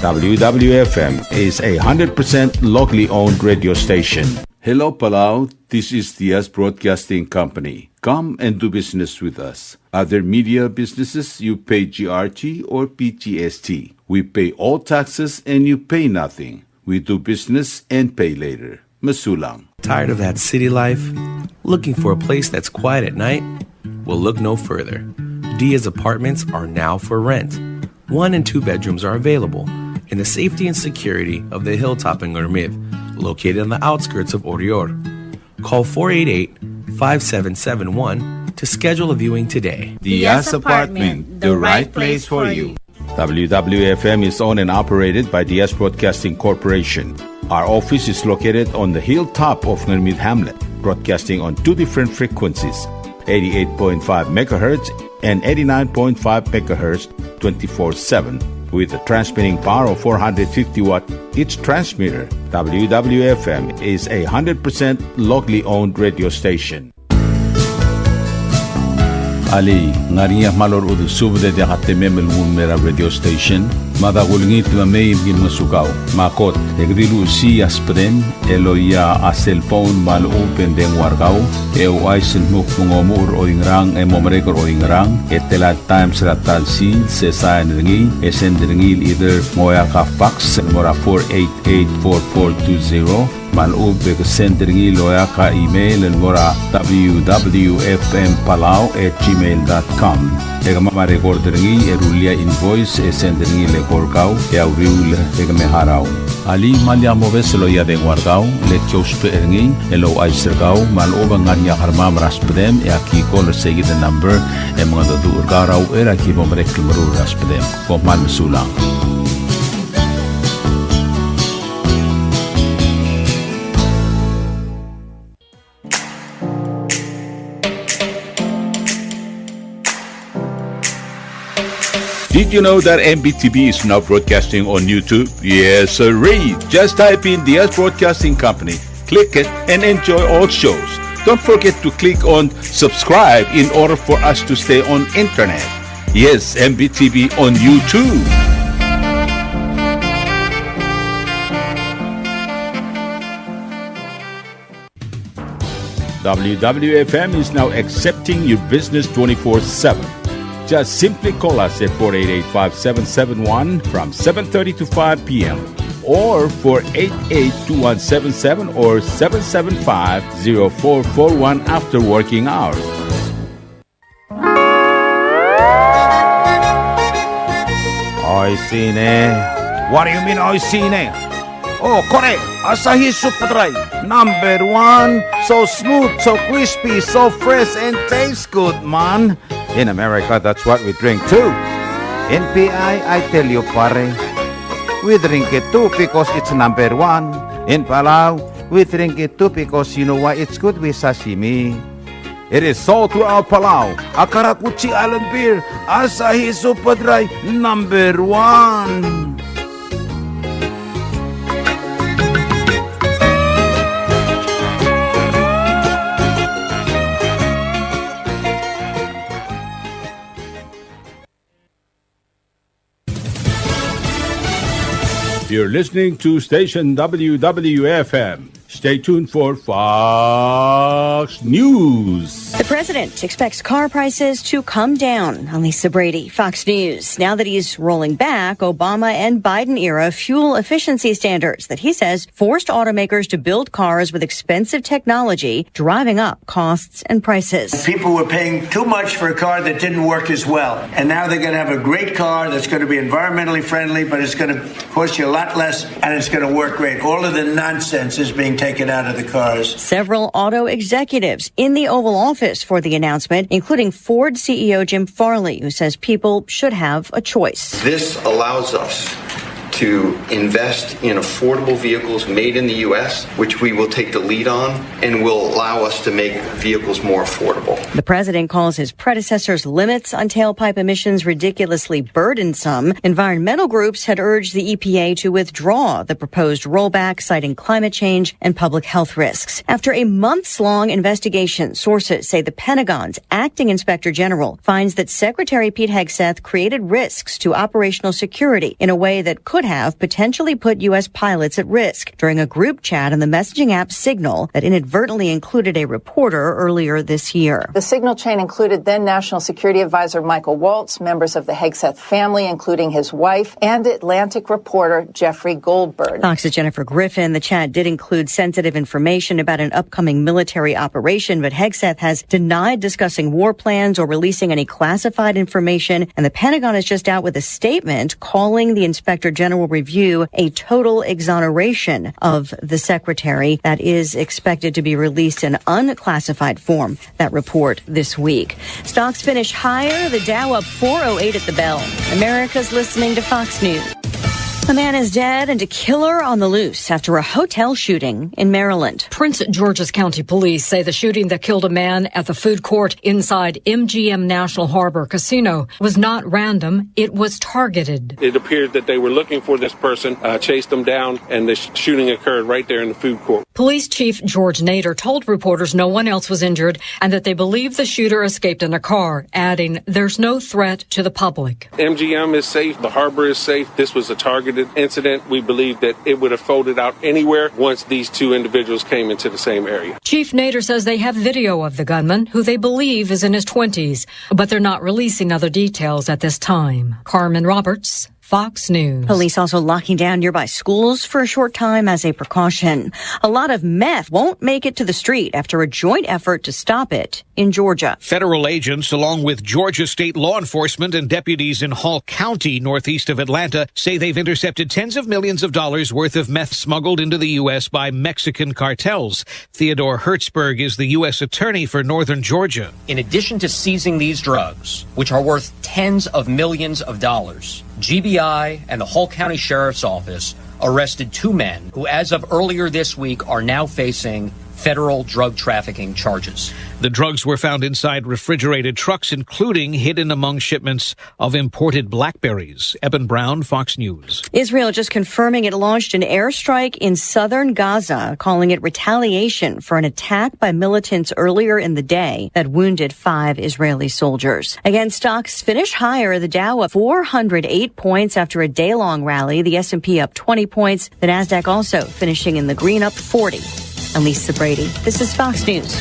W W F M is a hundred percent locally owned radio station. Hello, Palau. This is Diaz Broadcasting Company. Come and do business with us. Other media businesses, you pay G R T or P G S T. We pay all taxes and you pay nothing. We do business and pay later. Mesulang. Tired of that city life? Looking for a place that's quiet at night? Well, look no further. Diaz Apartments are now for rent. One and two bedrooms are available in the safety and security of the hilltop in Ngermid, located on the outskirts of Oreor. Call four eight eight, five seven seven one to schedule a viewing today. Diaz Apartment, the right place for you. W W F M is owned and operated by Diaz Broadcasting Corporation. Our office is located on the hilltop of Ngermid Hamlet, broadcasting on two different frequencies, eighty-eight point five megahertz and eighty-nine point five megahertz, twenty-four seven, with a transmitting power of four hundred fifty watt each transmitter. W W F M is a hundred percent locally owned radio station. Alii, ng ngar er ngii a kmal orechudel subed e diak a temem el nguu el mei er a radio station? Mada kulengit me mei me ki ngosukau. Me a kot, e ke di luchesii a sbedem el oia a cellphone me a lechub e ng dengua er kau, e ouchais el dmu kmo ng omuchel er oingerang e mo merek er oingerang, e tela el times er a ta el sils, e sain er ngii, e send er ngii el either ng oeak a fax el mo er a four eight eight four four two zero, me a lechub e ke send er ngii el oeak a email el mo er a W W F M Palau at gmail dot com. E kemam a record er ngii e rullii a invoice e send er ngii el eko er kau e a uriul e ke me harau. Alii, me lak mobes el oia dengua er kau, le ki ousbech er ngii el ouchais er kau me a lechub e ng ngar er ngii a kermam er a sbedem e aki call er seikid el number e mengedecheduch er kau er a uchei er a ki bo merek el meruul er a sbedem. Kom kmal mesulang. Did you know that M B T V is now broadcasting on YouTube? Yes, sirree. Just type in Diaz Broadcasting Company, click it, and enjoy all shows. Don't forget to click on subscribe in order for us to stay on internet. Yes, M B T V on YouTube. W W F M is now accepting your business twenty-four seven. Just simply call us at four eight eight, five seven seven one from seven thirty to five p m, or four eight eight, two one seven seven or seven seven five, zero four four one after working hours. Oishii ne. What do you mean, oishii ne? Oh, kore, Asahi Super Dry, number one. So smooth, so crispy, so fresh, and tastes good, man. In America, that's what we drink too. In P I, I tell you, pare, we drink it too because it's number one. In Palau, we drink it too because you know why? It's good with sashimi. It is sold throughout Palau. A karakuchi island beer, Asahi Super Dry, number one. You're listening to station W W F M. Stay tuned for Fox News. The president expects car prices to come down. I'm Lisa Brady, Fox News. Now that he's rolling back Obama and Biden era fuel efficiency standards that he says forced automakers to build cars with expensive technology, driving up costs and prices. People were paying too much for a car that didn't work as well. And now they're going to have a great car that's going to be environmentally friendly, but it's going to cost you a lot less, and it's going to work great. All of the nonsense is being taken out of the cars. Several auto executives in the Oval Office for the announcement, including Ford C E O Jim Farley, who says people should have a choice. This allows us to invest in affordable vehicles made in the U S, which we will take the lead on and will allow us to make vehicles more affordable. The president calls his predecessor's limits on tailpipe emissions ridiculously burdensome. Environmental groups had urged the E P A to withdraw the proposed rollback, citing climate change and public health risks. After a months-long investigation, sources say the Pentagon's acting inspector general finds that Secretary Pete Hegseth created risks to operational security in a way that could have potentially put U S pilots at risk during a group chat on the messaging app Signal that inadvertently included a reporter earlier this year. The Signal chain included then National Security Advisor Michael Waltz, members of the Hegseth family, including his wife, and Atlantic reporter Jeffrey Goldberg. Fox's Jennifer Griffin. The chat did include sensitive information about an upcoming military operation, but Hegseth has denied discussing war plans or releasing any classified information. And the Pentagon is just out with a statement calling the Inspector General review a total exoneration of the secretary. That is expected to be released in unclassified form, that report this week. Stocks finish higher, the Dow up four oh eight at the bell. America's listening to Fox News. A man is dead and a killer on the loose after a hotel shooting in Maryland. Prince George's County Police say the shooting that killed a man at the food court inside M G M National Harbor Casino was not random. It was targeted. It appeared that they were looking for this person, uh, chased them down, and the sh- shooting occurred right there in the food court. Police Chief George Nader told reporters no one else was injured and that they believe the shooter escaped in a car, adding, "There's no threat to the public." M G M is safe. The harbor is safe. This was a targeted incident. We believe that it would have folded out anywhere once these two individuals came into the same area. Chief Nader says they have video of the gunman, who they believe is in his twenties, but they're not releasing other details at this time. Carmen Roberts, Fox News. Police also locking down nearby schools for a short time as a precaution. A lot of meth won't make it to the street after a joint effort to stop it in Georgia. Federal agents, along with Georgia state law enforcement and deputies in Hall County, northeast of Atlanta, say they've intercepted tens of millions of dollars worth of meth smuggled into the U S by Mexican cartels. Theodore Hertzberg is the U S attorney for northern Georgia. In addition to seizing these drugs, which are worth tens of millions of dollars, G B I and the Hall County Sheriff's Office arrested two men who, as of earlier this week, are now facing federal drug trafficking charges. The drugs were found inside refrigerated trucks, including hidden among shipments of imported blackberries. Eben Brown, Fox News. Israel just confirming it launched an airstrike in southern Gaza, calling it retaliation for an attack by militants earlier in the day that wounded five Israeli soldiers. Again, stocks finish higher. The Dow up four hundred eight points after a day-long rally. The S and P up twenty points. The Nasdaq also finishing in the green, up forty. I'm Lisa Brady. This is Fox News.